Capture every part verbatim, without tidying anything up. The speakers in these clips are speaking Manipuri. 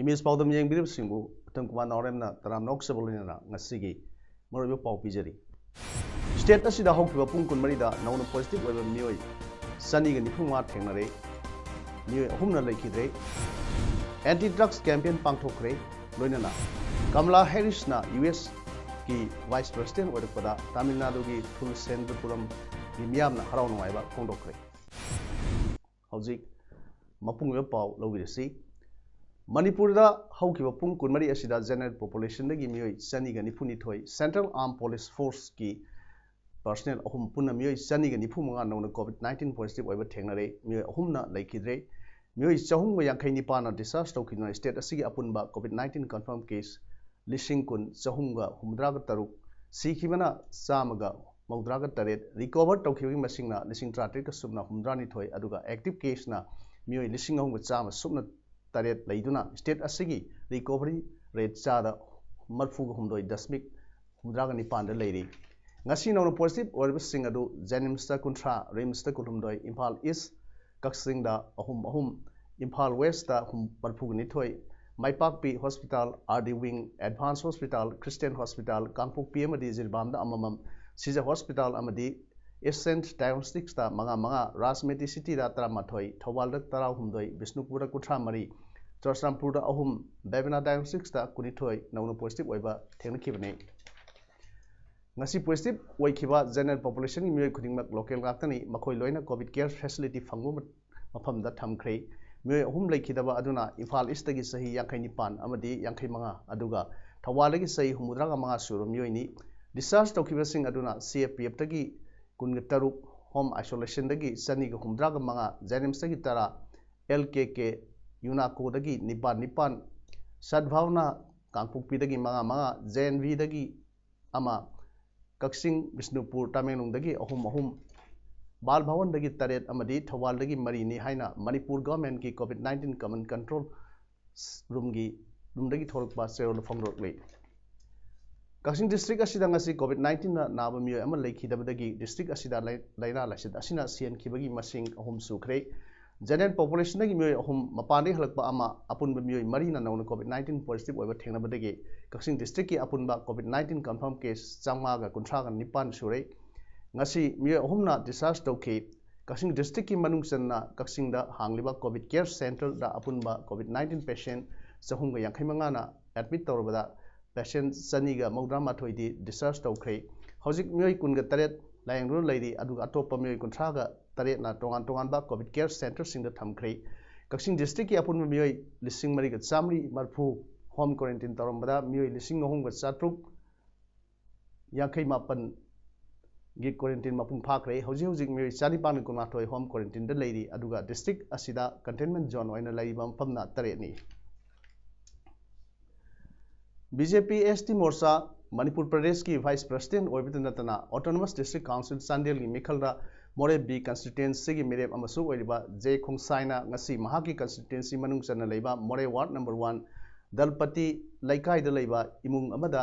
ꯏꯃꯦꯖ ꯄꯥꯎꯗꯝ ꯌꯦꯡꯕꯤꯔꯤꯕꯁꯤꯡꯕꯨ ꯎꯇꯝ ꯀꯨꯃꯥꯔ ꯅꯥꯎꯔꯦꯝꯅ ꯇꯔꯥꯝꯅ ꯑꯣꯛꯆꯕ ꯂꯣꯏꯅꯅ ꯉꯁꯤꯒꯤ ꯃꯔꯨꯑꯣꯏꯕ ꯄꯥꯎ ꯄꯤꯖꯔꯤ꯫ ꯁ꯭ꯇꯦꯠ ꯑꯁꯤꯗ ꯍꯧꯈꯤꯕ ꯄꯨꯡ ꯀꯨꯟꯃꯔꯤꯗ ꯅꯧꯅ ꯄꯣꯖꯤꯇꯤꯚ ꯑꯣꯏꯕ ꯃꯤꯑꯣꯏ ꯆꯅꯤꯒ ꯅꯤꯐꯨ ꯃꯉꯥ ꯊꯦꯡꯅꯔꯦ꯫ ꯃꯤꯑꯣꯏ ꯑꯍꯨꯝꯅ ꯂꯩꯈꯤꯗ꯭ꯔꯦ꯫ ꯑꯦꯟꯇꯤ ꯗ꯭ꯔꯒꯁ ꯀꯦꯝꯄꯦꯟ ꯄꯥꯡꯊꯣꯛꯈ꯭ꯔꯦ꯫ ꯂꯣꯏꯅꯅ ꯀꯃꯂꯥ ꯍꯦꯔꯤꯁꯅ ꯌꯨ ꯑꯦꯁ ꯀꯤ ꯚꯥꯏꯁ ꯄ꯭ꯔꯦꯁꯤꯗꯦꯟ ꯑꯣꯏꯔꯛꯄꯗ ꯇꯥꯃꯤꯜ ꯅꯥꯗꯨꯒꯤ ꯊꯨꯜꯁꯦꯟꯗ꯭ꯔꯄꯨꯔꯝꯒꯤ ꯃꯤꯌꯥꯝꯅ ꯍꯔꯥꯎ ꯅꯨꯡꯉꯥꯏꯕ ꯐꯣꯡꯗꯣꯛꯈ꯭ꯔꯦ꯫ ꯍꯧꯖꯤꯛ ꯃꯄꯨꯡ ꯑꯣꯏꯕ ꯄꯥꯎ ꯂꯧꯕꯤꯔꯁꯤ꯫ ꯃꯅꯤꯄꯨꯔꯗ ꯍꯧꯈꯤꯕ ꯄꯨꯡ ꯀꯨꯟꯃꯔꯤ ꯑꯁꯤꯗ ꯖꯦꯅꯔꯦꯜ ꯄꯣꯄꯨꯂꯦꯁꯟꯗꯒꯤ ꯃꯤꯑꯣꯏ ꯆꯅꯤꯒ ꯅꯤꯐꯨꯅꯤꯊꯣꯏ, ꯁꯦꯟꯇ꯭ꯔꯦꯜ ꯑꯥꯔꯝ ꯄꯨꯂꯤꯁ ꯐꯣꯔꯁꯀꯤ ꯄꯔꯁꯅꯦꯜ ꯑꯍꯨꯝ ꯄꯨꯟꯅ ꯃꯤꯑꯣꯏ ꯆꯅꯤꯒ ꯅꯤꯐꯨ ꯃꯉꯥ ꯅꯧꯅ ꯀꯣꯚꯤꯗ ꯅꯥꯏꯟꯇꯤꯟ ꯄꯣꯖꯤꯇꯤꯚ ꯑꯣꯏꯕ ꯊꯦꯡꯅꯔꯦ꯫ ꯃꯤꯑꯣꯏ ꯑꯍꯨꯝꯅ ꯂꯩꯈꯤꯗ꯭ꯔꯦ꯫ ꯃꯤꯑꯣꯏ ꯆꯍꯨꯝꯒ ꯌꯥꯡꯈꯩ ꯅꯤꯄꯥꯟꯅ ꯗꯤꯁꯆꯥꯔꯖ ꯇꯧꯈꯤꯗꯨꯅ ꯁ꯭ꯇꯦꯠ ꯑꯁꯤꯒꯤ ꯑꯄꯨꯟꯕ ꯀꯣꯚꯤꯗ ꯅꯥꯏꯟꯇꯤꯟ ꯀꯟꯐꯥꯔꯝ ꯀꯦꯁ ꯂꯤꯁꯤꯡ ꯀꯨꯟ ꯆꯍꯨꯝꯒ ꯍꯨꯝꯐꯨꯇꯔꯥꯒ ꯇꯔꯨꯛ, ꯁꯤꯈꯤꯕꯅ ꯆꯥꯝꯃꯒ ꯃꯧꯗ꯭ꯔꯥꯒ ꯇꯔꯦꯠ, ꯔꯤꯀꯣꯚꯔ ꯇꯧꯈꯤꯕꯒꯤ ꯃꯁꯤꯡꯅ ꯂꯤꯁꯤꯡ ꯇꯔꯥꯇꯔꯦꯠꯀ ꯁꯨꯞꯅ ꯍꯨꯝꯐꯨꯇꯔꯥꯅꯤꯊꯣꯏ, ꯑꯗꯨꯒ ꯑꯦꯛꯇꯤꯚ ꯀꯦꯁꯅ ꯃꯤꯑꯣꯏ ꯂꯤꯁꯤꯡ ꯑꯍꯨꯝꯒ ꯆꯥꯝꯃ ꯁꯨꯞꯅ ꯇꯔꯦꯠ ꯂꯩꯗꯨꯅ ꯁ꯭ꯇꯦꯠ ꯑꯁꯤꯒꯤ ꯔꯤꯀꯣꯚꯔꯤ ꯔꯦꯠ ꯆꯥꯗ ꯃꯔꯤꯐꯨꯒ ꯍꯨꯝꯗꯣꯏ ꯗꯁꯃꯤꯛ ꯍꯨꯝꯐꯨꯇꯔꯥꯒ ꯅꯤꯄꯥꯟꯗ ꯂꯩꯔꯤ꯫ ꯉꯁꯤ ꯅꯧꯅ ꯄꯣꯖꯤꯇꯤꯚ ꯑꯣꯏꯔꯤꯕꯁꯤꯡ ꯑꯗꯨ ꯖꯦꯅꯤꯝꯁꯇ ꯀꯨꯟꯊ꯭ꯔꯥ, ꯔꯤꯝꯁꯇ ꯀꯨꯟꯍꯨꯝꯗꯣꯏ, ꯏꯝꯐꯥꯜ ꯏꯁ, ꯀꯛꯆꯤꯡꯗ ꯑꯍꯨꯝ ꯑꯍꯨꯝ, ꯏꯝꯐꯥꯜ ꯋꯦꯁꯇ ꯍꯨꯝ-, ꯃꯔꯤꯐꯨꯒ ꯅꯤꯊꯣꯏ, ꯃꯥꯏꯄꯥꯛꯄꯤ hospital, R D wing, advance hospital, Christian hospital, Kangpokpi ꯑꯃꯗꯤ ꯖꯤꯔꯤꯕꯥꯝꯗ ꯑꯃꯃꯝ, ꯁꯤꯖ ꯍꯣꯁꯄꯤꯇꯥꯜ ꯑꯃꯗꯤ ꯑꯦꯁꯦꯟꯠ ꯗꯥꯏꯒꯅꯣꯁꯇꯤꯛꯁꯇ ꯃꯉꯥ ꯃꯉꯥ, ꯔꯥꯖꯃꯦꯗꯤꯁꯤꯇꯤꯗ ꯇꯔꯥꯃꯥꯊꯣꯏ, ꯊꯧꯕꯥꯜꯗ ꯇꯔꯥꯍꯨꯝꯗꯣꯏ, ꯕꯤꯁꯅꯨꯄꯨꯔꯗ ꯀꯨꯟꯊ꯭ꯔꯥ ꯃꯔꯤ, ꯆꯨꯔꯆꯥꯟꯄꯨꯔꯗ ꯑꯍꯨꯝ, ꯕꯦꯕꯤꯅꯥ ꯗꯥꯏꯒꯅꯣꯁꯇꯤꯛꯁꯇ ꯀꯨꯟꯅꯤꯊꯣꯏ ꯅꯧꯅ ꯄꯣꯖꯤꯇꯤꯚ ꯑꯣꯏꯕ ꯊꯦꯡꯅꯈꯤꯕꯅꯤ꯫ ꯉꯁꯤ ꯄꯣꯖꯤꯇꯤꯚ ꯑꯣꯏꯈꯤꯕ ꯖꯦꯅꯔꯦꯜ ꯄꯣꯄꯨꯂꯦꯁꯟꯒꯤ ꯃꯤꯑꯣꯏ ꯈꯨꯗꯤꯡꯃꯛ ꯂꯣꯀꯦꯜ ꯉꯥꯛꯇꯅꯤ꯫ ꯃꯈꯣꯏ ꯂꯣꯏꯅ ꯀꯣꯚꯤꯗ ꯀꯦꯌꯔ ꯐꯦꯁꯤꯂꯤꯇꯤ ꯐꯪꯕ ꯃ-, ꯃꯐꯝꯗ ꯊꯝꯈ꯭ꯔꯦ꯫ ꯃꯤꯑꯣꯏ ꯑꯍꯨꯝ ꯂꯩꯈꯤꯗꯕ ꯑꯗꯨꯅ ꯏꯝꯐꯥꯜ ꯏꯁꯇꯒꯤ ꯆꯍꯤ ꯌꯥꯡꯈꯩ ꯅꯤꯄꯥꯟ ꯑꯃꯗꯤ ꯌꯥꯡꯈꯩ ꯃꯉꯥ, ꯑꯗꯨꯒ ꯊꯧꯕꯥꯜꯗꯒꯤ ꯆꯍꯤ ꯍꯨꯝꯐꯨꯇꯔꯥꯒ ꯃꯉꯥ ꯁꯨꯔꯕ ꯃꯤꯑꯣꯏꯅꯤ꯫ ꯗꯤꯁꯆꯥꯔꯖ ꯇꯧꯈꯤꯕꯁꯤꯡ ꯑꯗꯨꯅ ꯁꯤ ꯑꯦꯐ ꯄꯤ ꯑꯦꯐꯇꯒꯤ ꯀꯨꯟꯒ ꯇꯔꯨꯛ, ꯍꯣꯝ ꯑꯥꯏꯁꯣꯂꯦꯁꯟꯗꯒꯤ ꯆꯅꯤꯒ ꯍꯨꯝꯐꯨꯇꯔꯥꯒ ꯃꯉꯥ, ꯖꯦꯅꯤꯝꯁꯇꯒꯤ ꯇꯔꯥ, ꯑꯦꯜ ꯀꯦ ꯀꯦ ꯌꯨꯅꯥꯀꯣꯗꯒꯤ ꯅꯤꯄꯥꯟ ꯅꯤꯄꯥꯟ, ꯁꯗꯚꯥꯕꯅꯥ ꯀꯥꯡꯄꯣꯛꯄꯤꯗꯒꯤ ꯃꯉꯥ ꯃꯉꯥ, ꯖꯦ ꯑꯦꯟ ꯚꯤꯗꯒꯤ ꯑꯃ, ꯀꯛꯆꯤꯡ ꯕꯤꯁꯅꯨꯄꯨꯔ ꯇꯃꯦꯡꯂꯣꯡꯗꯒꯤ ꯑꯍꯨꯝ ꯑꯍꯨꯝ, ꯕꯥꯜ ꯚꯋꯟꯗꯒꯤ ꯇꯔꯦꯠ ꯑꯃꯗꯤ ꯊꯧꯕꯥꯜꯗꯒꯤ ꯃꯔꯤꯅꯤ ꯍꯥꯏꯅ ꯃꯅꯤꯄꯨꯔ ꯒꯚꯔꯟꯃꯦꯟꯠꯀꯤ ꯀꯣꯚꯤꯗ ꯅꯥꯏꯟꯇꯤꯟ ꯀꯃꯟ ꯀꯟꯇ꯭ꯔꯣꯜ ꯔꯨꯝꯒꯤ, ꯔꯨꯝꯗꯒꯤ ꯊꯣꯔꯛꯄ ꯆꯦꯔꯣꯜꯗ ꯐꯣꯡꯗꯣꯔꯛꯂꯤ꯫ ꯀꯛꯆꯤꯡ ꯗꯤꯁꯇ꯭ꯔꯤꯛ ꯑꯁꯤꯗ ꯉꯁꯤ ꯀꯣꯚꯤꯗ ꯅꯥꯏꯟꯇꯤꯟꯅ ꯅꯥꯕ ꯃꯤꯑꯣꯏ ꯑꯃ ꯂꯩꯈꯤꯗꯕꯗꯒꯤ ꯗꯤꯁꯇ꯭ꯔꯤꯛ ꯑꯁꯤꯗ ꯂꯩ-, ꯂꯥꯏꯅꯥ ꯂꯥꯏꯆꯠ ꯑꯁꯤꯅ ꯁꯤꯍꯟꯈꯤꯕꯒꯤ ꯃꯁꯤꯡ ꯑꯍꯨꯝ ꯁꯨꯈ꯭ꯔꯦ꯫ ꯖꯦꯅꯔꯦꯜ ꯄꯣꯄꯨꯂꯦꯁꯟꯗꯒꯤ ꯃꯤꯑꯣꯏ ꯑꯍꯨꯝ, ꯃꯄꯥꯟꯗꯒꯤ ꯍꯜꯂꯛꯄ ꯑꯃ, ꯑꯄꯨꯟꯕ ꯃꯤꯑꯣꯏ ꯃꯔꯤꯅ ꯅꯧꯅ ꯀꯣꯚꯤꯗ ꯅꯥꯏꯟꯇꯤꯟ ꯄꯣꯖꯤꯇꯤꯚ ꯑꯣꯏꯕ ꯊꯦꯡꯅꯕꯗꯒꯤ ꯀꯛꯆꯤꯡ ꯗꯤꯁꯇ꯭ꯔꯤꯛꯀꯤ ꯑꯄꯨꯟꯕ ꯀꯣꯚꯤꯗ ꯅꯥꯏꯟꯇꯤꯟ ꯀꯟꯐꯥꯔꯝ ꯀꯦꯁ ꯆꯥꯝꯃꯉꯥꯒ ꯀꯨꯟꯊ꯭ꯔꯥꯒ ꯅꯤꯄꯥꯟ ꯁꯨꯔꯦ꯫ ꯉꯁꯤ ꯃꯤꯑꯣꯏ ꯑꯍꯨꯝꯅ ꯗꯤꯁꯆꯥꯔꯖ ꯇꯧꯈꯤ꯫ ꯀꯛꯆꯤꯡ ꯗꯤꯁꯇ꯭ꯔꯤꯛꯀꯤ ꯃꯅꯨꯡ ꯆꯟꯅ ꯀꯛꯆꯤꯡꯗ ꯍꯥꯡꯂꯤꯕ ꯀꯣꯚꯤꯗ ꯀꯦꯌꯔ ꯁꯦꯟꯇꯔꯗ ꯑꯄꯨꯟꯕ ꯀꯣꯚꯤꯗ ꯅꯥꯏꯟꯇꯤꯟ ꯄꯦꯁꯦꯟ ꯆꯍꯨꯝꯒ ꯌꯥꯡꯈꯩ ꯃꯉꯥꯅ ꯑꯦꯗꯃꯤꯠ ꯇꯧꯔꯕꯗ ꯄꯦꯁꯦꯟ ꯆꯅꯤꯒ ꯃꯧꯗ꯭ꯔꯥ ꯃꯥꯊꯣꯏꯗꯤ ꯗꯤꯁꯆꯥꯔꯖ ꯇꯧꯈ꯭ꯔꯦ꯫ ꯍꯧꯖꯤꯛ ꯃꯤꯑꯣꯏ ꯀꯨꯟꯒ ꯇꯔꯦꯠ ꯂꯥꯌꯦꯡꯗꯨꯅ ꯂꯩꯔꯤ, ꯑꯗꯨꯒ ꯑꯇꯣꯞꯄ ꯃꯤꯑꯣꯏ ꯀꯨꯟꯊ꯭ꯔꯥꯒ ꯇꯔꯦꯠꯅ ꯇꯣꯉꯥꯟ ꯇꯣꯉꯥꯟꯕ ꯀꯣꯚꯤꯗ ꯀꯦꯌꯔ ꯁꯦꯟꯇꯔꯁꯤꯡꯗ ꯊꯝꯈ꯭ꯔꯦ꯫ ꯀꯛꯆꯤꯡ ꯗꯤꯁꯇ꯭ꯔꯤꯛꯀꯤ ꯑꯄꯨꯟꯕ ꯃꯤꯑꯣꯏ ꯂꯤꯁꯤꯡ ꯃꯔꯤꯒ ꯆꯥꯃꯔꯤ ꯃꯔꯤꯐꯨ ꯍꯣꯝ ꯀ꯭ꯋꯥꯔꯦꯟꯇꯤꯟ ꯇꯧꯔꯝꯕꯗ ꯃꯤꯑꯣꯏ ꯂꯤꯁꯤꯡ ꯑꯍꯨꯝꯒ ꯆꯥꯇ꯭ꯔꯨꯛ ꯌꯥꯡꯈꯩ ꯃꯥꯄꯟꯒꯤ ꯀ꯭ꯋꯥꯔꯦꯟꯇꯤꯟ ꯃꯄꯨꯡ ꯐꯥꯈ꯭ꯔꯦ꯫ ꯍꯧꯖꯤꯛ ꯍꯧꯖꯤꯛ ꯃꯤꯑꯣꯏ ꯆꯥꯅꯤꯄꯥꯟꯒ ꯀꯨꯟꯃꯥꯊꯣꯏ ꯍꯣꯝ ꯀ꯭ꯋꯥꯔꯦꯟꯇꯤꯟꯗ ꯂꯩꯔꯤ, ꯑꯗꯨꯒ ꯗꯤꯁꯇ꯭ꯔꯤꯛ ꯑꯁꯤꯗ ꯀꯟꯇꯦꯟꯃꯦꯟ ꯖꯣꯟ ꯑꯣꯏꯅ ꯂꯩꯔꯤꯕ ꯃꯐꯝꯅ ꯇꯔꯦꯠꯅꯤ꯫ B J P S T Morcha Manipur ꯄ꯭ꯔꯗꯦꯁꯀꯤ ꯚꯥꯏꯁ ꯄ꯭ꯔꯁꯤꯗꯦꯟ ꯑꯣꯏꯕꯇ ꯅꯠꯇꯅ ꯑꯣꯇꯣꯅꯣꯃꯁ ꯗꯤꯁꯇ꯭ꯔꯤꯛ ꯀꯥꯎꯟꯁꯤꯜ ꯆꯥꯟꯗꯦꯜꯒꯤ ꯃꯤꯈꯜꯗ ꯃꯣꯔꯦ ꯕꯤ ꯀꯟꯁꯇꯤꯇ꯭ꯋꯦꯟꯁꯤꯒꯤ ꯃꯤꯔꯦꯞ ꯑꯃꯁꯨ ꯑꯣꯏꯔꯤꯕ ꯖꯦ ꯈꯣꯡꯁꯥꯏꯅ ꯉꯁꯤ ꯃꯍꯥꯛꯀꯤ ꯀꯟꯁꯇꯤꯇ꯭ꯋꯦꯟꯁꯤ ꯃꯅꯨꯡ ꯆꯟꯅ ꯂꯩꯕ ꯃꯣꯔꯦ ꯋꯥꯔꯗ ꯅꯝꯕꯔ ꯋꯥꯟ ꯗꯜꯄꯇꯤ ꯂꯩꯀꯥꯏꯗ ꯂꯩꯕ ꯏꯃꯨꯡ ꯑꯃꯗ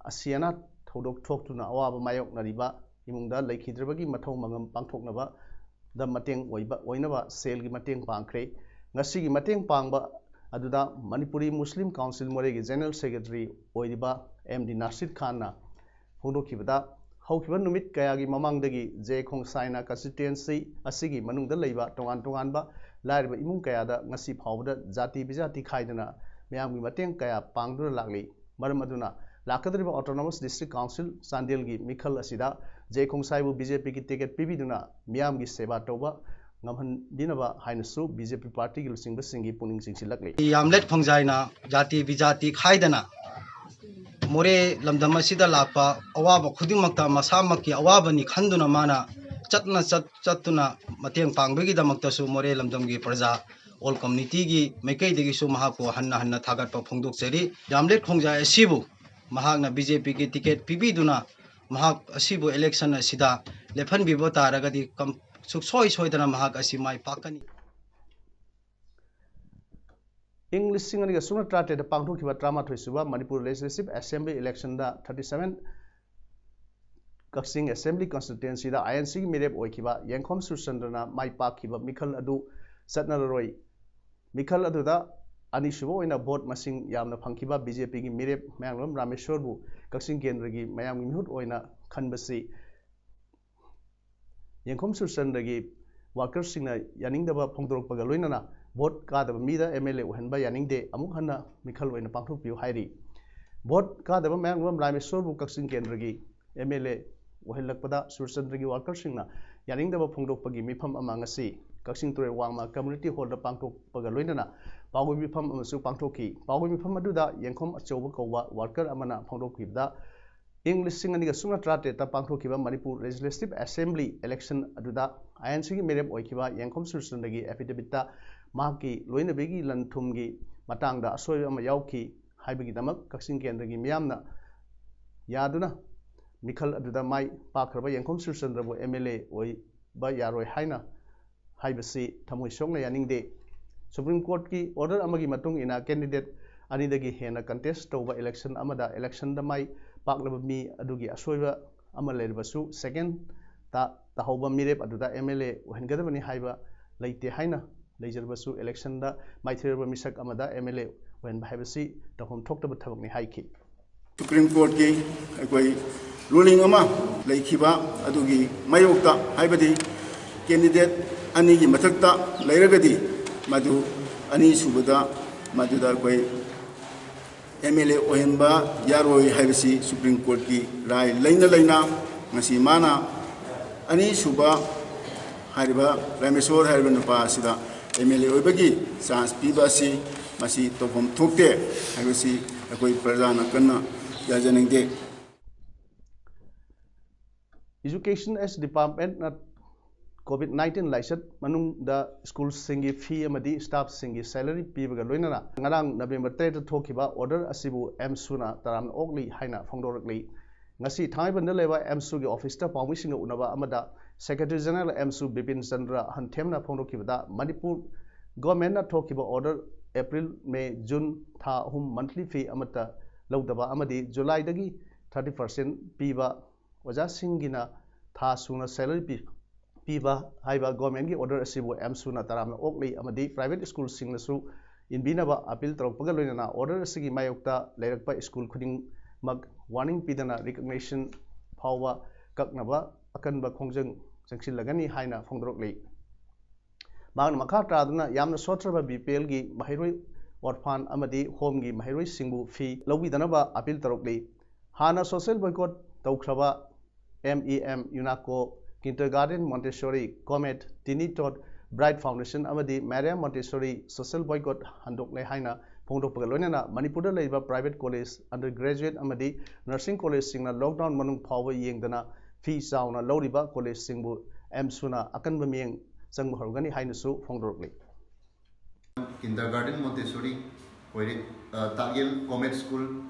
ꯑꯁꯤ ꯑꯅꯥ ꯊꯧꯗꯣꯛ ꯊꯣꯛꯇꯨꯅ ꯑꯋꯥꯕ ꯃꯥꯌꯣꯛꯅꯔꯤꯕ ꯏꯃꯨꯡꯗ ꯂꯩꯈꯤꯗ꯭ꯔꯕꯒꯤ ꯃꯊꯧ ꯃꯉꯝ ꯄꯥꯡꯊꯣꯛꯅꯕꯗ ꯃꯇꯦꯡ ꯑꯣꯏꯕ, ꯑꯣꯏꯅꯕ ꯁꯦꯜꯒꯤ ꯃꯇꯦꯡ ꯄꯥꯡꯈ꯭ꯔꯦ꯫ ꯉꯁꯤꯒꯤ ꯃꯇꯦꯡ ꯄꯥꯡꯕ ꯑꯗꯨꯗ ꯃꯅꯤꯄꯨꯔꯤ ꯃꯨꯁꯂꯤꯝ ꯀꯥꯎꯟꯁꯤꯜ ꯃꯣꯔꯦꯒꯤ ꯖꯦꯅꯔꯦꯜ ꯁꯦꯀ꯭ꯔꯦꯇꯔꯤ ꯑꯣꯏꯔꯤꯕ ꯑꯦꯝ ꯗꯤ ꯅꯥꯁꯤꯔ ꯈꯥꯟꯅ ꯐꯣꯡꯗꯣꯛꯈꯤꯕꯗ, ꯍꯧꯈꯤꯕ ꯅꯨꯃꯤꯠ ꯀꯌꯥꯒꯤ ꯃꯃꯥꯡꯗꯒꯤ ꯖꯦ ꯈꯣꯡꯁꯥꯏꯅ ꯀꯟꯁꯇꯤꯇ꯭ꯋꯦꯟꯁꯤ ꯑꯁꯤꯒꯤ ꯃꯅꯨꯡꯗ ꯂꯩꯕ ꯇꯣꯉꯥꯟ ꯇꯣꯉꯥꯟꯕ ꯂꯥꯏꯔꯕ ꯏꯃꯨꯡ ꯀꯌꯥꯗ ꯉꯁꯤ ꯐꯥꯎꯕꯗ ꯖꯥꯇꯤ ꯕꯤꯖꯥꯇꯤ ꯈꯥꯏꯗꯅ ꯃꯤꯌꯥꯝꯒꯤ ꯃꯇꯦꯡ ꯀꯌꯥ ꯄꯥꯡꯗꯨꯅ ꯂꯥꯛꯂꯤ꯫ ꯃꯔꯝ ꯑꯗꯨꯅ ꯂꯥꯛꯀꯗꯧꯔꯤꯕ ꯑꯣꯇꯣꯅꯣꯃꯁ ꯗꯤꯁꯇ꯭ꯔꯤꯛ ꯀꯥꯎꯟꯁꯤꯜ ꯆꯥꯟꯗꯦꯜꯒꯤ ꯃꯤꯈꯜ ꯑꯁꯤꯗ ꯖꯦ ꯈꯣꯡꯁꯥꯏꯕꯨ ꯕꯤ ꯖꯦ ꯄꯤꯒꯤ ꯇꯤꯀꯦꯠ ꯄꯤꯕꯤꯗꯨꯅ ꯃꯤꯌꯥꯝꯒꯤ ꯁꯦꯕꯥ ꯇꯧꯕ ꯉꯝꯍꯟꯕꯤꯅꯕ ꯍꯥꯏꯅꯁꯨ ꯕꯤ ꯖꯦ ꯄꯤ ꯄꯥꯔꯇꯤꯒꯤ ꯂꯨꯆꯤꯡꯕꯁꯤꯡꯒꯤ ꯄꯨꯛꯅꯤꯡ ꯆꯤꯡꯁꯤꯜꯂꯛꯂꯤ꯫ ꯌꯥꯝꯂꯦꯠ ꯈꯣꯡꯖꯥꯏꯅ ꯖꯥꯇꯤ ꯕꯤꯖꯥꯇꯤ ꯈꯥꯏꯗꯅ ꯃꯣꯔꯦ ꯂꯝꯗꯝ ꯑꯁꯤꯗ ꯂꯥꯛꯄ ꯑꯋꯥꯕ ꯈꯨꯗꯤꯡꯃꯛꯇ ꯃꯁꯥꯃꯛꯀꯤ ꯑꯋꯥꯕꯅꯤ ꯈꯟꯗꯨꯅ ꯃꯥꯅ ꯆꯠꯅ ꯆꯠ-, ꯆꯠꯇꯨꯅ ꯃꯇꯦꯡ ꯄꯥꯡꯕꯒꯤꯗꯃꯛꯇꯁꯨ ꯃꯣꯔꯦ ꯂꯝꯗꯝꯒꯤ ꯄ꯭ꯔꯖꯥ ꯑꯣꯜ ꯀꯝꯃ꯭ꯌꯨꯅꯤꯇꯤꯒꯤ ꯃꯥꯏꯀꯩꯗꯒꯤꯁꯨ ꯃꯍꯥꯛꯄꯨ ꯍꯟꯅ ꯍꯟꯅ ꯊꯥꯒꯠꯄ ꯐꯣꯡꯗꯣꯛꯆꯔꯤ꯫ ꯖꯥꯝꯂꯦꯠ ꯈꯣꯡꯖꯥꯏ ꯑꯁꯤꯕꯨ ꯃꯍꯥꯛꯅ ꯕꯤ ꯖꯦ ꯄꯤꯒꯤ ꯇꯤꯀꯦꯠ ꯄꯤꯕꯤꯗꯨꯅ ꯃꯍꯥꯛ ꯑꯁꯤꯕꯨ ꯏꯂꯦꯛꯁꯟ ꯑꯁꯤꯗ ꯂꯦꯞꯍꯟꯕꯤꯕ ꯇꯥꯔꯒꯗꯤ ꯀꯝ-, ꯁꯨꯛꯁꯣꯏ ꯁꯣꯏꯗꯅ ꯃꯍꯥꯛ ꯑꯁꯤ ꯃꯥꯏ ꯄꯥꯛꯀꯅꯤ꯫ ꯏꯪ ꯂꯤꯁꯤꯡ ꯑꯅꯤꯒ ꯁꯨꯞꯅ ꯇꯔꯥꯇꯔꯦꯠꯇ ꯄꯥꯡꯊꯣꯛꯈꯤꯕ ꯇꯔꯥꯃꯥꯊꯣꯏ ꯁꯨꯕ ꯃꯅꯤꯄꯨꯔ ꯂꯦꯖꯤꯁꯂꯦꯇꯤꯚ ꯑꯦꯁꯦꯝꯕ꯭ꯂꯤ ꯏꯂꯦꯛꯁꯟꯗ ꯊꯥꯔꯇꯤ ꯁꯚꯦꯟ ꯀꯛꯆꯤꯡ ꯑꯦꯁꯦꯝꯕ꯭ꯂꯤ ꯀꯟꯁꯇꯤꯇ꯭ꯋꯦꯟꯁꯤꯗ ꯑꯥꯏ ꯑꯦꯟ ꯁꯤꯒꯤ ꯃꯤꯔꯦꯞ ꯑꯣꯏꯈꯤꯕ ꯌꯦꯡꯈꯣꯝ ꯁꯨꯔꯆꯟꯗ꯭ꯔꯅ ꯃꯥꯏ ꯄꯥꯛꯈꯤꯕ ꯃꯤꯈꯜ ꯑꯗꯨ ꯆꯠꯅꯔꯔꯣꯏ꯫ ꯃꯤꯈꯜ ꯑꯗꯨꯗ ꯑꯅꯤꯁꯨꯕ ꯑꯣꯏꯅ ꯚꯣꯠ ꯃꯁꯤꯡ ꯌꯥꯝꯅ ꯐꯪꯈꯤꯕ ꯕꯤ ꯖꯦ ꯄꯤꯒꯤ ꯃꯤꯔꯦꯞ ꯃꯌꯥꯡꯂꯝ ꯔꯥꯃꯦꯁꯣꯔꯕꯨ ꯀꯛꯆꯤꯡ ꯀꯦꯟꯗ꯭ꯔꯒꯤ ꯃꯌꯥꯝꯒꯤ ꯃꯤꯍꯨꯠ ꯑꯣꯏꯅ ꯈꯟꯕꯁꯤ ꯌꯦꯡꯈꯣꯝ ꯁꯨꯔꯆꯟꯗ꯭ꯔꯒꯤ ꯋꯥꯔꯀꯔꯁꯤꯡꯅ ꯌꯥꯅꯤꯡꯗꯕ ꯐꯣꯡꯗꯣꯔꯛꯄꯒ ꯂꯣꯏꯅꯅ ꯚꯣꯠ ꯀꯥꯗꯕ ꯃꯤꯗ ꯑꯦꯝ ꯑꯦꯜ ꯑꯦ ꯑꯣꯏꯍꯟꯕ ꯌꯥꯅꯤꯡꯗꯦ, ꯑꯃꯨꯛ ꯍꯟꯅ ꯃꯤꯈꯜ ꯑꯣꯏꯅ ꯄꯥꯡꯊꯣꯛꯄꯤꯌꯨ ꯍꯥꯏꯔꯤ꯫ ꯚꯣꯠ ꯀꯥꯗꯕ ꯃꯌꯥꯡꯂꯝ ꯔꯥꯃꯦꯁꯣꯔꯕꯨ ꯀꯛꯆꯤꯡ ꯀꯦꯟꯗ꯭ꯔꯒꯤ ꯑꯦꯝ ꯑꯦꯜ ꯑꯦ ꯑꯣꯏꯍꯜꯂꯛꯄꯗ ꯁꯨꯔꯆꯟꯗ꯭ꯔꯒꯤ ꯋꯥꯔꯀꯔꯁꯤꯡꯅ ꯌꯥꯅꯤꯡꯗꯕ ꯐꯣꯡꯗꯣꯛꯄꯒꯤ ꯃꯤꯐꯝ ꯑꯃ ꯉꯁꯤ ꯀꯛꯆꯤꯡ ꯇꯨꯔꯦꯜ ꯋꯥꯡꯃ ꯀꯝꯃ꯭ꯌꯨꯅꯤꯇꯤ ꯍꯣꯜꯗ ꯄꯥꯡꯊꯣꯛꯄꯒ ꯂꯣꯏꯅꯅ ꯄꯥꯎꯒꯤ ꯃꯤꯐꯝ ꯑꯃꯁꯨ ꯄꯥꯡꯊꯣꯛꯈꯤ꯫ ꯄꯥꯎꯒꯤ ꯃꯤꯐꯝ ꯑꯗꯨꯗ ꯌꯦꯡꯈꯣꯝ ꯑꯆꯧꯕ ꯀꯧꯕ ꯋꯥꯔꯀꯔ ꯑꯃꯅ ꯐꯣꯡꯗꯣꯛꯈꯤꯕꯗ, ꯏꯪ ꯂꯤꯁꯤꯡ ꯑꯅꯤꯒ ꯁꯨꯞꯅ ꯇꯔꯥꯇꯔꯦꯠꯇ ꯄꯥꯡꯊꯣꯛꯈꯤꯕ ꯃꯅꯤꯄꯨꯔ ꯂꯦꯖꯤꯁꯂꯦꯇꯤꯚ ꯑꯦꯁꯦꯝꯕ꯭ꯂꯤ ꯏꯂꯦꯛꯁꯟ ꯑꯗꯨꯗ ꯑꯥꯏ ꯑꯦꯟ ꯁꯤꯒꯤ ꯃꯤꯔꯦꯞ ꯑꯣꯏꯈꯤꯕ ꯌꯦꯡꯈꯣꯝ ꯁꯨꯔꯆꯟꯗ꯭ꯔꯒꯤ ꯑꯦꯐꯤꯗꯦꯕꯤꯠꯇ ꯃꯍꯥꯛꯀꯤ ꯂꯣꯏꯅꯕꯤꯒꯤ ꯂꯟ ꯊꯨꯝꯒꯤ ꯃꯇꯥꯡꯗ ꯑꯁꯣꯏꯕ ꯑꯃ ꯌꯥꯎꯈꯤ ꯍꯥꯏꯕꯒꯤꯗꯃꯛ ꯀꯛꯆꯤꯡ ꯀꯦꯟꯗ꯭ꯔꯒꯤ ꯃꯤꯌꯥꯝꯅ ꯌꯥꯗꯨꯅ ꯃꯤꯈꯜ ꯑꯗꯨꯗ ꯃꯥꯏ ꯄꯥꯛꯈ꯭ꯔꯕ ꯌꯦꯡꯈꯣꯝ ꯁꯨꯔꯆꯟꯗ꯭ꯔꯕꯨ ꯑꯦꯝ ꯑꯦꯜ ꯑꯦ ꯑꯣꯏꯕ ꯌꯥꯔꯣꯏ ꯍꯥꯏꯅ ꯍꯥꯏꯕꯁꯤ ꯊꯃꯣꯏ ꯁꯣꯛꯅ ꯌꯥꯅꯤꯡꯗꯦ꯫ ꯁꯨꯄ꯭ꯔꯤꯝ ꯀꯣꯔꯠꯀꯤ ꯑꯣꯔꯗꯔ ꯑꯃꯒꯤ ꯃꯇꯨꯡ ꯏꯟꯅ ꯀꯦꯟꯗꯤꯗꯦꯠ ꯑꯅꯤꯗꯒꯤ ꯍꯦꯟꯅ ꯀꯟꯇꯦꯁ ꯇꯧꯕ ꯏꯂꯦꯛꯁꯟ ꯑꯃꯗ ꯏꯂꯦꯛꯁꯟꯗ ꯃꯥꯏ ꯄꯥꯛꯂꯕ ꯃꯤ ꯑꯗꯨꯒꯤ ꯑꯁꯣꯏꯕ ꯑꯃ ꯂꯩꯔꯕꯁꯨ ꯁꯦꯀꯦꯟ ꯇ ꯇꯥꯍꯧꯕ ꯃꯤꯔꯦꯞ ꯑꯗꯨꯗ ꯑꯦꯝ ꯑꯦꯜ ꯑꯦ ꯑꯣꯏꯍꯟꯒꯗꯕꯅꯤ ꯍꯥꯏꯕ ꯂꯩꯇꯦ ꯍꯥꯏꯅ ꯂꯩꯖꯔꯕꯁꯨ ꯏꯂꯦꯛꯁꯟꯗ ꯃꯥꯏꯊꯤꯔꯕ ꯃꯤꯁꯛ ꯑꯃꯗ ꯑꯦꯝ ꯑꯦꯜ ꯑꯦ ꯑꯣꯏꯍꯟꯕ ꯍꯥꯏꯕꯁꯤ ꯇꯧꯐꯝ ꯊꯣꯛꯇꯕ ꯊꯕꯛꯅꯤ ꯍꯥꯏꯈꯤ꯫ ꯁꯨꯄ꯭ꯔꯤꯝ ꯀꯣꯔꯠꯀꯤ ꯑꯩꯈꯣꯏ ꯔꯨꯂꯤꯡ ꯑꯃ ꯂꯩꯈꯤꯕ ꯑꯗꯨꯒꯤ ꯃꯥꯌꯣꯛꯇ, ꯍꯥꯏꯕꯗꯤ ꯀꯦꯟꯗꯤꯗꯦꯠ ꯑꯅꯤꯒꯤ ꯃꯊꯛꯇ ꯂꯩꯔꯒꯗꯤ ꯃꯗꯨ ꯑꯅꯤꯁꯨꯕꯗ ꯃꯗꯨꯗ ꯑꯩꯈꯣꯏ ꯑꯦꯝ ꯑꯦꯜ ꯑꯦ ꯑꯣꯏꯍꯟꯕ ꯌꯥꯔꯣꯏ ꯍꯥꯏꯕꯁꯤ ꯁꯨꯄ꯭ꯔꯤꯝ ꯀꯣꯔꯠꯀꯤ ꯔꯥꯏ ꯂꯩꯅ ꯂꯩꯅ ꯉꯁꯤ ꯃꯥꯅ ꯑꯅꯤꯁꯨꯕ ꯍꯥꯏꯔꯤꯕ ꯔꯥꯃꯦꯁꯣꯔ ꯍꯥꯏꯔꯤꯕ ꯅꯨꯄꯥ ꯑꯁꯤꯗ ꯑꯦꯝ ꯑꯦꯜ ꯑꯦ ꯑꯣꯏꯕꯒꯤ ꯆꯥꯟꯁ ꯄꯤꯕ ꯑꯁꯤ ꯃꯁꯤ ꯇꯧꯐꯝ ꯊꯣꯛꯇꯦ ꯍꯥꯏꯕꯁꯤ ꯑꯩꯈꯣꯏ ꯄ꯭ꯔꯖꯥꯅ ꯀꯟꯅ ꯌꯥꯖꯅꯤꯡꯗꯦ꯫ Education as Department ꯅ ꯀꯣꯚꯤꯗ ꯅꯥꯏꯟꯇꯤꯟ ꯂꯥꯏꯆꯠ ꯃꯅꯨꯡꯗ ꯁ꯭ꯀꯨꯜꯁꯤꯡꯒꯤ ꯐꯤ ꯑꯃꯗꯤ ꯁ꯭ꯇꯥꯐꯁꯤꯡꯒꯤ ꯁꯦꯂꯔꯤ ꯄꯤꯕꯒ ꯂꯣꯏꯅꯅ ꯉꯔꯥꯡ ꯅꯕꯦꯝꯕꯔ ꯇꯔꯦꯠꯇ ꯊꯣꯛꯈꯤꯕ ꯑꯣꯔꯗꯔ ꯑꯁꯤꯕꯨ ꯑꯦꯝꯁꯨꯅ ꯇꯔꯥꯝꯅ ꯑꯣꯛꯂꯤ ꯍꯥꯏꯅ ꯐꯣꯡꯗꯣꯔꯛꯂꯤ꯫ ꯉꯁꯤ ꯊꯥꯡꯃꯩꯕꯟꯗ ꯂꯩꯕ ꯑꯦꯝꯁꯨꯒꯤ ꯑꯣꯐꯤꯁꯇ ꯄꯥꯎꯃꯤꯁꯤꯡꯒ ꯎꯅꯕ ꯑꯃꯗ ꯁꯦꯀ꯭ꯔꯦꯇꯔꯤ ꯖꯦꯅꯔꯦꯜ ꯑꯦꯝꯁꯨ ꯕꯤꯄꯤꯟ ꯆꯟꯗ꯭ꯔ ꯍꯟꯊꯦꯝꯅ ꯐꯣꯡꯗꯣꯛꯈꯤꯕꯗ, ꯃꯅꯤꯄꯨꯔ ꯒꯣꯔꯃꯦꯟꯅ ꯊꯣꯛꯈꯤꯕ ꯑꯣꯔꯗꯔ ꯑꯦꯄ꯭ꯔꯤꯜ, ꯃꯦ, ꯖꯨꯟ ꯊꯥ ꯑꯍꯨꯝ ꯃꯟꯊꯂꯤ ꯐꯤ ꯑꯃꯠꯇ ꯂꯧꯗꯕ ꯑꯃꯗꯤ ꯖꯨꯂꯥꯏꯗꯒꯤ ꯊꯥꯔꯇꯤ ꯄꯥꯔꯁꯦꯟ ꯄꯤꯕ ꯑꯣꯖꯥꯁꯤꯡꯒꯤꯅ ꯊꯥ ꯁꯨꯅ ꯁꯦꯂꯔꯤ ꯄꯤ-, ꯄꯤꯕ ꯍꯥꯏꯕ ꯒꯣꯔꯃꯦꯟꯒꯤ ꯑꯣꯔꯗꯔ ꯑꯁꯤꯕꯨ ꯑꯦꯝꯁꯨꯅ ꯇꯔꯥꯝꯅ ꯑꯣꯛꯂꯤ ꯑꯃꯗꯤ ꯄ꯭ꯔꯥꯏꯚꯦꯠ ꯁ꯭ꯀꯨꯜꯁꯤꯡꯅꯁꯨ ꯏꯟꯕꯤꯅꯕ ꯑꯄꯤꯜ ꯇꯧꯔꯛꯄꯒ ꯂꯣꯏꯅꯅ ꯑꯣꯔꯗꯔ ꯑꯁꯤꯒꯤ ꯃꯥꯌꯣꯛꯇ ꯂꯩꯔꯛꯄ ꯁ꯭ꯀꯨꯜ ꯈꯨꯗꯤꯡꯃꯛ ꯋꯥꯔꯅꯤꯡ ꯄꯤꯗꯅ ꯔꯤꯀꯒꯅꯤꯁꯟ ꯐꯥꯎꯕ ꯀꯛꯅꯕ ꯑꯀꯟꯕ ꯈꯣꯡꯖꯪ ꯆꯪꯁꯤꯜꯂꯒꯅꯤ ꯍꯥꯏꯅ ꯐꯣꯡꯗꯣꯔꯛꯂꯤ꯫ ꯃꯍꯥꯛꯅ ꯃꯈꯥ ꯇꯥꯗꯨꯅ ꯌꯥꯝꯅ ꯁꯣꯠꯊꯔꯕ ꯕꯤ ꯄꯤ ꯑꯦꯜꯒꯤ ꯃꯍꯩꯔꯣꯏ ꯑꯣꯔꯐꯥꯟ ꯑꯃꯗꯤ ꯍꯣꯝꯒꯤ ꯃꯍꯩꯔꯣꯏꯁꯤꯡꯕꯨ ꯐꯤ ꯂꯧꯕꯤꯗꯅꯕ ꯑꯄꯤꯜ ꯇꯧꯔꯛꯂꯤ꯫ ꯍꯥꯟꯅ ꯁꯣꯁꯦꯜ ꯕꯣꯏꯀꯣꯠ ꯇꯧꯈ꯭ꯔꯕ ꯑꯦꯝ ꯏ ꯑꯦꯝ, ꯌꯨꯅꯥꯀꯣ, kindergarten Montessori, comet, tiny tot, bright foundation ꯑꯃꯗꯤ ꯃꯥꯔꯤꯌꯥ ꯃꯣꯟꯇꯦꯁꯣꯔꯤ ꯁꯣꯁꯦꯜ ꯕꯣꯏꯀꯣꯠ ꯍꯟꯗꯣꯛꯂꯦ ꯍꯥꯏꯅ ꯐꯣꯡꯗꯣꯛꯄꯒ ꯂꯣꯏꯅꯅ ꯃꯅꯤꯄꯨꯔꯗ ꯂꯩꯔꯤꯕ ꯄ꯭ꯔꯥꯏꯚꯦꯠ ꯀꯣꯂꯦꯖ, ꯑꯟꯗꯔ ꯒ꯭ꯔꯦꯖꯨꯑꯦꯠ ꯑꯃꯗꯤ ꯅꯔꯁꯤꯡ ꯀꯣꯂꯦꯖꯁꯤꯡꯅ ꯂꯣꯛꯗꯥꯎꯟ ꯃꯅꯨꯡ ꯐꯥꯎꯕ ꯌꯦꯡꯗꯅ ꯐꯤ ꯆꯥꯎꯅ ꯂꯧꯔꯤꯕ ꯀꯣꯂꯦꯖꯁꯤꯡꯕꯨ ꯑꯦꯝꯁꯨꯅ ꯑꯀꯟꯕ ꯃꯤꯠꯌꯦꯡ ꯆꯪꯕ ꯍꯧꯔꯒꯅꯤ ꯍꯥꯏꯅꯁꯨ ꯐꯣꯡꯗꯣꯔꯛꯂꯤ꯫ ꯀꯤꯟꯗꯔꯒꯥꯔꯗꯦꯟ ꯃꯣꯟꯇꯦꯁꯣꯔꯤ ꯀꯣꯏꯔꯦ, ꯑ, ꯇꯥꯛꯌꯦꯜ ꯀꯣꯃꯦꯠ ꯁ꯭ꯀꯨꯜ,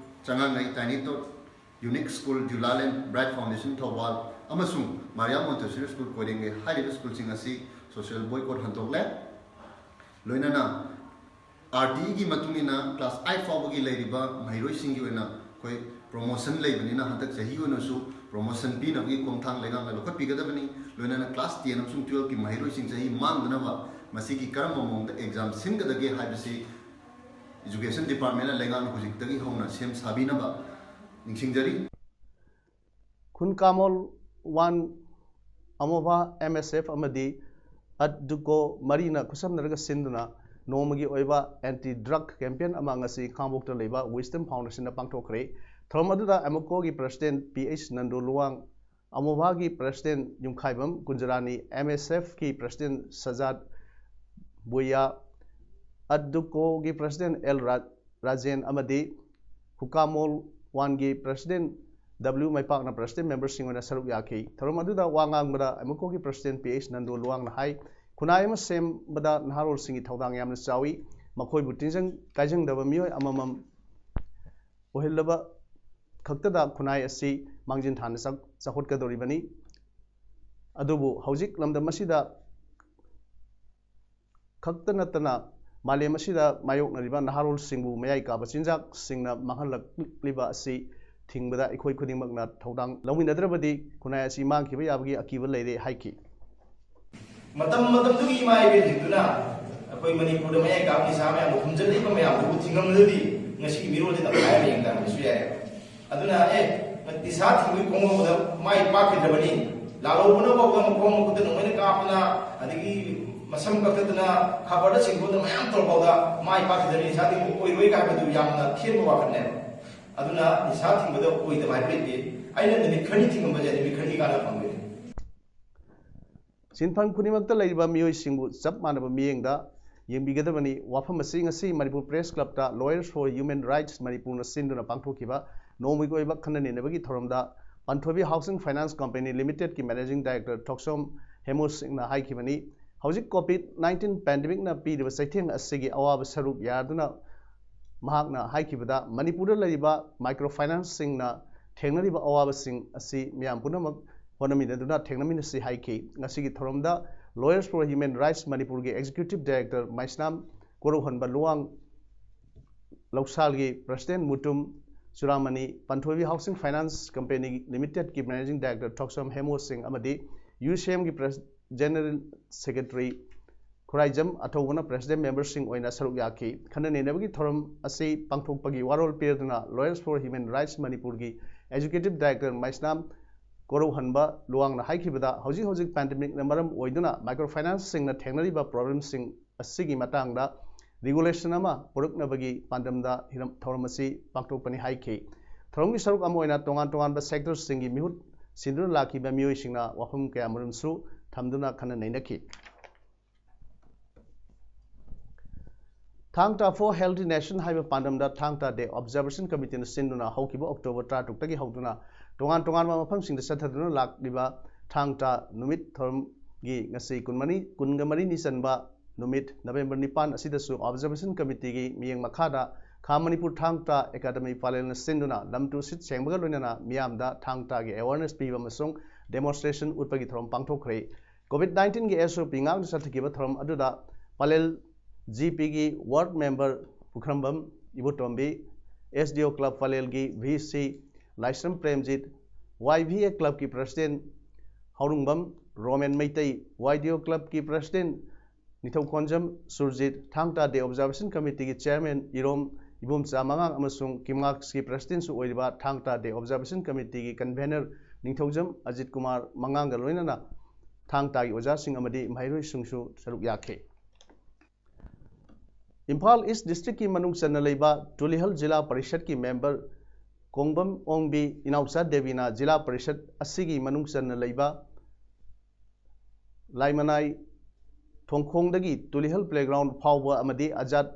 ꯆꯉꯥꯡꯉꯩ ꯇꯥꯏꯅꯤ ꯇꯣꯠ, ꯌꯨꯅꯤꯛ ꯁ꯭ꯀꯨꯜ ꯖꯨꯂꯥꯂꯦꯟ, ꯕ꯭ꯔꯥꯏꯠ ꯐꯥꯎꯟꯗꯦꯁꯟ ꯊꯧꯕꯥꯜ ꯑꯃꯁꯨꯡ ꯃꯥꯔꯤꯌꯥ ꯃꯣꯟꯇꯦꯁꯣꯔꯤ ꯁ꯭ꯀꯨꯜ ꯀꯣꯏꯔꯦꯡꯒꯩ ꯍꯥꯏꯔꯤꯕ ꯁ꯭ꯀꯨꯜꯁꯤꯡ ꯑꯁꯤ ꯁꯣꯁꯤꯌꯦꯜ ꯕꯣꯏꯀꯣꯠ ꯍꯟꯗꯣꯛꯂꯦ꯫ ꯂꯣꯏꯅꯅ ꯑꯥꯔ ꯇꯤ ꯏꯒꯤ ꯃꯇꯨꯡ ꯏꯟꯅ ꯀ꯭ꯂꯥꯁ ꯑꯥꯏꯠ ꯐꯥꯎꯕꯒꯤ ꯂꯩꯔꯤꯕ ꯃꯍꯩꯔꯣꯏꯁꯤꯡꯒꯤ ꯑꯣꯏꯅ ꯑꯩꯈꯣꯏ ꯄ꯭ꯔꯣꯃꯣꯁꯟ ꯂꯩꯕꯅꯤꯅ ꯍꯟꯗꯛ ꯆꯍꯤ ꯑꯣꯏꯅꯁꯨ ꯄ꯭ꯔꯣꯃꯣꯁꯟ ꯄꯤꯅꯕꯒꯤ ꯈꯣꯡꯊꯥꯡ ꯂꯩꯉꯥꯛꯅ ꯂꯧꯈꯠꯄꯤꯒꯗꯕꯅꯤ꯫ ꯂꯣꯏꯅꯅ ꯀ꯭ꯂꯥꯁ ꯇꯦꯟ ꯑꯃꯁꯨꯡ ꯇꯨꯌꯦꯜꯐꯀꯤ ꯃꯍꯩꯔꯣꯏꯁꯤꯡ ꯆꯍꯤ ꯃꯥꯡꯗꯅꯕ ꯃꯁꯤꯒꯤ ꯀꯔꯝꯕ ꯃꯑꯣꯡꯗ ꯑꯦꯛꯖꯥꯝ ꯁꯤꯟꯒꯗꯒꯦ ꯍꯥꯏꯕꯁꯤ ꯏꯖꯨꯀꯦꯁꯟ ꯗꯤꯄꯥꯔꯠꯃꯦꯟꯅ ꯂꯩꯉꯥꯛꯅ ꯍꯧꯖꯤꯛꯇꯒꯤ ꯍꯧꯅ ꯁꯦꯝ ꯁꯥꯕꯤꯅꯕ ꯅꯤꯡꯁꯤꯡꯖꯔꯤ꯫ ꯈꯨꯟꯀꯥꯃꯣꯜ ꯋꯥꯟ ꯑꯃꯣꯚꯥ ꯑꯦꯝ ꯑꯦꯁ ꯑꯦꯐ ꯑꯃꯗꯤ ꯑꯠꯗꯨꯀꯣ ꯃꯔꯤꯅ ꯈꯨꯠꯁꯝꯅꯔꯒ ꯁꯤꯟꯗꯨꯅ ꯅꯣꯡꯃꯒꯤ ꯑꯣꯏꯕ ꯑꯦꯟꯇꯤ ꯗ꯭ꯔꯒ ꯀꯦꯝꯄꯦꯟ ꯑꯃ ꯉꯁꯤ ꯈꯥꯡꯕꯣꯛꯇ ꯂꯩꯕ ꯋꯤꯁꯗꯝ ꯐꯥꯎꯟꯗꯦꯁꯟꯗ ꯄꯥꯡꯊꯣꯛꯈ꯭ꯔꯦ꯫ ꯊꯧꯔꯝ ꯑꯗꯨꯗ ꯑꯦꯃꯣꯀꯣꯒꯤ president P H Nandu Luwang, ꯑꯃꯣꯚꯥꯒꯤ ꯄ꯭ꯔꯁꯤꯗꯦꯟꯠ ꯌꯨꯝꯈꯥꯏꯕꯝ ꯀꯨꯟꯖꯔꯥꯅꯤ, ꯑꯦꯝ ꯑꯦꯁ ꯑꯦꯐꯀꯤ ꯄ꯭ꯔꯁꯤꯗꯦꯟꯠ ꯁꯖꯥꯗ ꯕꯨꯌꯥ, ꯑꯠꯗꯨꯀꯣꯒꯤ ꯄ꯭ꯔꯁꯤꯗꯦꯟꯠ ꯑꯦꯜ ꯔꯥ-, ꯔꯥꯖꯦꯟ ꯑꯃꯗꯤ ꯍꯨꯀꯥꯃꯣꯜ ꯋꯥꯟꯒꯤ ꯄ꯭ꯔꯁꯤꯗꯦꯟꯠ W ꯃꯥꯏꯄꯥꯛꯅ president memberꯁꯤꯡ ꯑꯣꯏꯅ ꯁꯔꯨꯛ ꯌꯥꯈꯤ꯫ ꯊꯧꯔꯝ ꯑꯗꯨꯗ ꯋꯥ ꯉꯥꯡꯕꯗ ꯑꯦꯃꯨꯀꯣꯒꯤ president P H ꯅꯟꯗꯨ ꯂꯨꯋꯥꯡꯅ ꯍꯥꯏ, ꯈꯨꯟꯅꯥꯏ ꯑꯃ ꯁꯦꯝꯕꯗ ꯅꯍꯥꯔꯣꯜꯁꯤꯡꯒꯤ ꯊꯧꯗꯥꯡ ꯌꯥꯝꯅ ꯆꯥꯎꯏ꯫ ꯃꯈꯣꯏꯕꯨ ꯇꯤꯟꯖꯪ ꯀꯥꯏꯖꯪꯗꯕ ꯃꯤꯑꯣꯏ ꯑꯃꯃꯝ ꯑꯣꯏꯍꯜꯂꯕ ꯈꯛꯇꯗ ꯈꯨꯟꯅꯥꯏ ꯑꯁꯤ ꯃꯥꯡꯖꯤꯟ ꯊꯥꯅ ꯆꯥꯎ-, ꯆꯥꯎꯈꯠꯀꯗꯧꯔꯤꯕꯅꯤ꯫ ꯑꯗꯨꯕꯨ ꯍꯧꯖꯤꯛ ꯂꯝꯗꯝ ꯑꯁꯤꯗ ꯈꯛꯇ ꯅꯠꯇꯅ ꯃꯥꯂꯦꯝ ꯑꯁꯤꯗ ꯃꯥꯌꯣꯛꯅꯔꯤꯕ ꯅꯍꯥꯔꯣꯜꯁꯤꯡꯕꯨ ꯃꯌꯥꯏ ꯀꯥꯕ ꯆꯤꯟꯖꯥꯛꯁꯤꯡꯅ ꯃꯥꯡꯍꯜꯂꯛꯂꯤꯕ ꯑꯁꯤ ꯊꯤꯡꯕꯗ ꯑꯩꯈꯣꯏ ꯈꯨꯗꯤꯡꯃꯛꯅ ꯊꯧꯗꯥꯡ ꯂꯧꯃꯤꯟꯅꯗ꯭ꯔꯕꯗꯤ ꯈꯨꯟꯅꯥꯏ ꯑꯁꯤ ꯃꯥꯡꯈꯤꯕ ꯌꯥꯕꯒꯤ ꯑꯀꯤꯕ ꯂꯩꯔꯦ ꯍꯥꯏꯈꯤ꯫ ꯃꯇꯝ ꯃꯇꯝꯗꯨꯒꯤ ꯏꯃꯥ ꯏꯕꯦꯜꯁꯤꯡꯗꯨꯅ ꯑꯩꯈꯣꯏ ꯃꯅꯤꯄꯨꯔꯗ ꯃꯌꯥꯏ ꯀꯥꯕ ꯅꯤꯁꯥ ꯃꯌꯥꯝꯗꯣ ꯊꯨꯝꯖꯤꯜꯂꯛꯏꯕ ꯃꯌꯥꯝꯗꯨꯕꯨ ꯊꯤꯡꯉꯝꯗ꯭ꯔꯗꯤ ꯉꯁꯤꯒꯤ ꯃꯤꯔꯣꯜꯁꯦ ꯇꯪꯈꯥꯏ ꯑꯃ ꯌꯦꯡ ꯇꯥꯔꯝꯕꯁꯨ ꯌꯥꯏ꯫ ꯑꯗꯨꯅ ꯑꯦ, ꯅꯤꯁꯥ ꯊꯤꯡꯕꯒꯤ ꯈꯣꯡꯖꯪꯗꯨꯗ ꯃꯥꯏ ꯄꯥꯛꯈꯤꯗ꯭ꯔꯕꯅꯤ, ꯂꯥꯜꯍꯧꯕꯅ ꯐꯥꯎꯕ ꯃꯈꯣꯡ ꯃꯈꯨꯠꯇ ꯅꯣꯡꯃꯩꯅ ꯀꯥꯞꯇꯅ, ꯑꯗꯒꯤ ꯃꯁꯝ ꯀꯛꯊꯠꯇꯅ, ꯈꯕꯔꯗ ꯆꯤꯡꯊꯣꯛꯇꯅ ꯃꯌꯥꯝ ꯇꯧꯔ ꯐꯥꯎꯗ ꯃꯥꯏ ꯄꯥꯛꯈꯤꯗ꯭ꯔꯕꯅꯤ, ꯅꯤꯁꯥ ꯊꯤꯡꯕ ꯑꯣꯏꯔꯣꯏ ꯍꯥꯏꯕꯗꯨ ꯌꯥꯝꯅ ꯊꯦꯡꯕ ꯋꯥꯈꯜꯅꯦꯕ꯫ ꯑꯗꯨꯅ ꯅꯤꯁꯥ ꯊꯤꯡꯕꯗ ꯑꯣꯏꯗꯕ ꯍꯥꯏꯕ ꯂꯩꯇꯦ꯫ ꯑꯩꯅ ꯅꯨꯃꯤꯠ ꯈꯔꯅꯤ ꯊꯤꯡꯉꯝꯕꯁꯦ ꯅꯨꯃꯤꯠ ꯈꯔꯅꯤ ꯀꯥꯟꯅ ꯐꯪꯗꯣꯏꯅꯦ꯫ ꯁꯤꯟꯐꯝ ꯈꯨꯗꯤꯡꯃꯛꯇ ꯂꯩꯔꯤꯕ ꯃꯤꯑꯣꯏꯁꯤꯡꯕꯨ ꯆꯞ ꯃꯥꯟꯅꯕ ꯃꯤꯠꯌꯦꯡꯗ ꯌꯦꯡꯕꯤꯒꯗꯕꯅꯤ꯫ ꯋꯥꯐꯝ ꯑꯁꯤ ꯉꯁꯤ Manipur Press Clubꯇ Lawyers for Human Rights ꯃꯅꯤꯄꯨꯔꯅ ꯁꯤꯟꯗꯨꯅ ꯄꯥꯡꯊꯣꯛꯈꯤꯕ ꯅꯣꯡꯃꯒꯤ ꯑꯣꯏꯕ ꯈꯟꯅ ꯅꯩꯅꯕꯒꯤ ꯊꯧꯔꯝꯗ ꯄꯥꯟꯊꯣꯏꯕꯤ Housing Finance Company Limitedꯀꯤ Managing Director ꯊꯣꯛꯆꯣꯝ ꯍꯦꯃꯨ ꯁꯤꯡꯅ ꯍꯥꯏꯈꯤꯕꯅꯤ꯫ ꯍꯧꯖꯤꯛ COVID nineteen pandemicꯅ ꯄꯤꯔꯤꯕ ꯆꯩꯊꯦꯡ ꯑꯁꯤꯒꯤ ꯑꯋꯥꯕ ꯁꯔꯨꯛ ꯌꯥꯗꯨꯅ ꯃꯍꯥꯛꯅ ꯍꯥꯏꯈꯤꯕꯗ, ꯃꯅꯤꯄꯨꯔꯗ ꯂꯩꯔꯤꯕ microfinanceꯁꯤꯡꯅ ꯊꯦꯡꯅꯔꯤꯕ ꯑꯋꯥꯕꯁꯤꯡ ꯑꯁꯤ ꯃꯤꯌꯥꯝ ꯄꯨꯝꯅꯃꯛ ꯍꯣꯠꯅꯃꯤꯟꯅꯗꯨꯅ ꯊꯦꯡꯅꯃꯤꯟꯅꯁꯤ ꯍꯥꯏꯈꯤ꯫ ꯉꯁꯤꯒꯤ ꯊꯧꯔꯝꯗ Lawyers for Human Rights ꯃꯅꯤꯄꯨꯔꯒꯤ Executive Director ꯃꯩꯁꯅꯥꯝ ꯀꯣꯔꯧꯍꯟꯕ Luwang, ꯂꯧꯁꯥꯜꯒꯤ President Mutum ꯆꯨꯔꯥꯃꯅꯤ, ꯄꯟꯊꯣꯏꯕꯤ Housing Finance Company Limitedꯀꯤ Managing Director ꯊꯣꯛꯆꯝ ꯍꯦꯃꯣ ꯁꯤꯡ ꯑꯃꯗꯤ UCMꯒꯤ Pres-, General Secretary Khuraijam ꯑꯊꯧꯕꯅ President memberꯁꯤꯡ ꯑꯣꯏꯅ ꯁꯔꯨꯛ ꯌꯥꯈꯤ꯫ ꯈꯟꯅ ꯅꯩꯅꯕꯒꯤ ꯊꯧꯔꯝ ꯑꯁꯤ ꯄꯥꯡꯊꯣꯛꯄꯒꯤ ꯋꯥꯔꯣꯜ ꯄꯤꯔꯗꯨꯅ Lawyers for Human Rights ꯃꯅꯤꯄꯨꯔꯒꯤ Executive Director ꯃꯩꯁꯅꯥꯝ ꯀꯣꯔꯧꯍꯟꯕ ꯂꯨꯋꯥꯡꯅ ꯍꯥꯏꯈꯤꯕꯗ, ꯍꯧꯖꯤꯛ ꯍꯧꯖꯤꯛ pandemicꯅ ꯃꯔꯝ ꯑꯣꯏꯗꯨꯅ microfinanceꯁꯤꯡꯅ ꯊꯦꯡꯅꯔꯤꯕ problemꯁꯤꯡ ꯑꯁꯤꯒꯤ ꯃꯇꯥꯡꯗ regulation ꯑꯃ ꯄꯨꯔꯛꯅꯕꯒꯤ ꯄꯥꯟꯗꯝꯗ ꯍꯤꯔꯝ, ꯊꯧꯔꯝ ꯑꯁꯤ ꯄꯥꯡꯊꯣꯛꯄꯅꯤ ꯍꯥꯏꯈꯤ꯫ ꯊꯧꯔꯝꯒꯤ ꯁꯔꯨꯛ ꯑꯃ ꯑꯣꯏꯅ ꯇꯣꯉꯥꯟ ꯇꯣꯉꯥꯟꯕ sectorꯁꯤꯡꯒꯤ ꯃꯤꯍꯨꯠ ꯁꯤꯟꯗꯨꯅ ꯂꯥꯛꯈꯤꯕ ꯃꯤꯑꯣꯏꯁꯤꯡꯅ ꯋꯥꯐꯝ ꯀꯌꯥꯃꯔꯨꯝꯁꯨ ꯊꯝꯗꯨꯅ ꯈꯟꯅ ꯅꯩꯅꯈꯤ꯫ ꯊꯥꯡ ꯇꯥ for Healthy Nation ꯍꯥꯏꯕ ꯄꯥꯟꯗꯝꯗ ꯊꯥꯡ ꯇꯥ Day Observation Committeeꯅ ꯁꯤꯟꯗꯨꯅ ꯍꯧꯈꯤꯕ October ꯇꯔꯥꯇꯔꯨꯛꯇꯒꯤ ꯍꯧꯗꯨꯅ ꯇꯣꯉꯥꯟ ꯇꯣꯉꯥꯟꯕ ꯃꯐꯝꯁꯤꯡꯗ ꯆꯠꯊꯗꯨꯅ ꯂꯥꯛꯂꯤꯕ ꯊꯥꯡ ꯇꯥ ꯅꯨꯃꯤꯠ ꯊꯧꯔꯝꯒꯤ ꯉꯁꯤ ꯀꯨꯟꯃꯔꯤ, ꯀꯨꯟꯒ ꯃꯔꯤꯅꯤ ꯆꯟꯕ ꯅꯨꯃꯤꯠ November ꯅꯤꯄꯥꯟ ꯑꯁꯤꯗꯁꯨ Observation Committeeꯒꯤ ꯃꯤꯠꯌꯦꯡ ꯃꯈꯥꯗ ꯈꯥ ꯃꯅꯤꯄꯨꯔ ꯊꯥꯡ ꯇꯥ ꯑꯦꯀꯥꯗꯃꯤ ꯄꯂꯦꯜꯅ ꯁꯤꯟꯗꯨꯅ ꯂꯝ ꯇꯨ ꯁꯤꯠ ꯁꯦꯡꯕꯒ ꯂꯣꯏꯅꯅ ꯃꯤꯌꯥꯝꯗ ꯊꯥꯡ ꯇꯥꯒꯤ awareness ꯄꯤꯕ ꯑꯃꯁꯨꯡ demonstration ꯎꯠꯄꯒꯤ ꯊꯧꯔꯝ ꯄꯥꯡꯊꯣꯛꯈ꯭ꯔꯦ꯫ COVID nineteenꯒꯤ SOP ꯉꯥꯛꯅ ꯆꯠꯊꯈꯤꯕ ꯊꯧꯔꯝ ꯑꯗꯨꯗ ꯄꯂꯦꯜ GPꯒꯤ ward member Pukhrambam Ibotombi, SDO Club ꯄꯂꯦꯜꯒꯤ VC ꯂꯥꯏꯁ꯭ꯔꯝ ꯄ꯭ꯔꯦꯝꯖꯤꯠ, YVA Clubꯀꯤ President ꯍꯧꯔꯨꯡꯕꯝ ꯔꯣꯃꯦꯟ ꯃꯩꯇꯩ, YDO Clubꯀꯤ President Ningthoukhongjam Surjit, Thang Ta Day Observation Committeeꯒꯤ Chairman ꯏꯔꯣꯝ ꯏꯕꯣꯝꯆꯥ ꯃꯉꯥꯡ ꯑꯃꯁꯨꯡ KIMAKSꯀꯤ Presidentꯁꯨ ꯑꯣꯏꯔꯤꯕ ꯊꯥꯡ ꯇꯥ Day Observation Committeeꯒꯤ Convener ꯅꯤꯡꯊꯧꯖꯝ ꯑꯖꯤꯠ ꯀꯨꯃꯥꯔ ꯃꯉꯥꯡꯒ ꯂꯣꯏꯅꯅ ꯊꯥꯡ ꯇꯥꯒꯤ ꯑꯣꯖꯥꯁꯤꯡ ꯑꯃꯗꯤ ꯃꯍꯩꯔꯣꯏꯁꯤꯡꯁꯨ ꯁꯔꯨꯛ ꯌꯥꯈꯤ꯫ ꯏꯝꯐꯥꯜ East Districtꯀꯤ ꯃꯅꯨꯡ ꯆꯟꯅ ꯂꯩꯕ ꯇꯨꯂꯤꯍꯜ ꯖꯤꯂꯥ ꯄꯔꯤꯁꯗꯀꯤ member ꯀꯣꯡꯕꯝ ꯑꯣꯡꯕꯤ ꯏꯅꯥꯎꯆꯥ ꯗꯦꯕꯤꯅ ꯖꯤꯂꯥ ꯄꯔꯤꯁꯗ ꯑꯁꯤꯒꯤ ꯃꯅꯨꯡ ꯆꯟꯅ ꯂꯩꯕ ꯂꯥꯏꯃꯅꯥꯏ ꯊꯣꯡꯈꯣꯡꯗꯒꯤ ꯇꯨꯂꯤꯍꯜ playground ꯐꯥꯎꯕ ꯑꯃꯗꯤ ꯑꯖꯥꯗ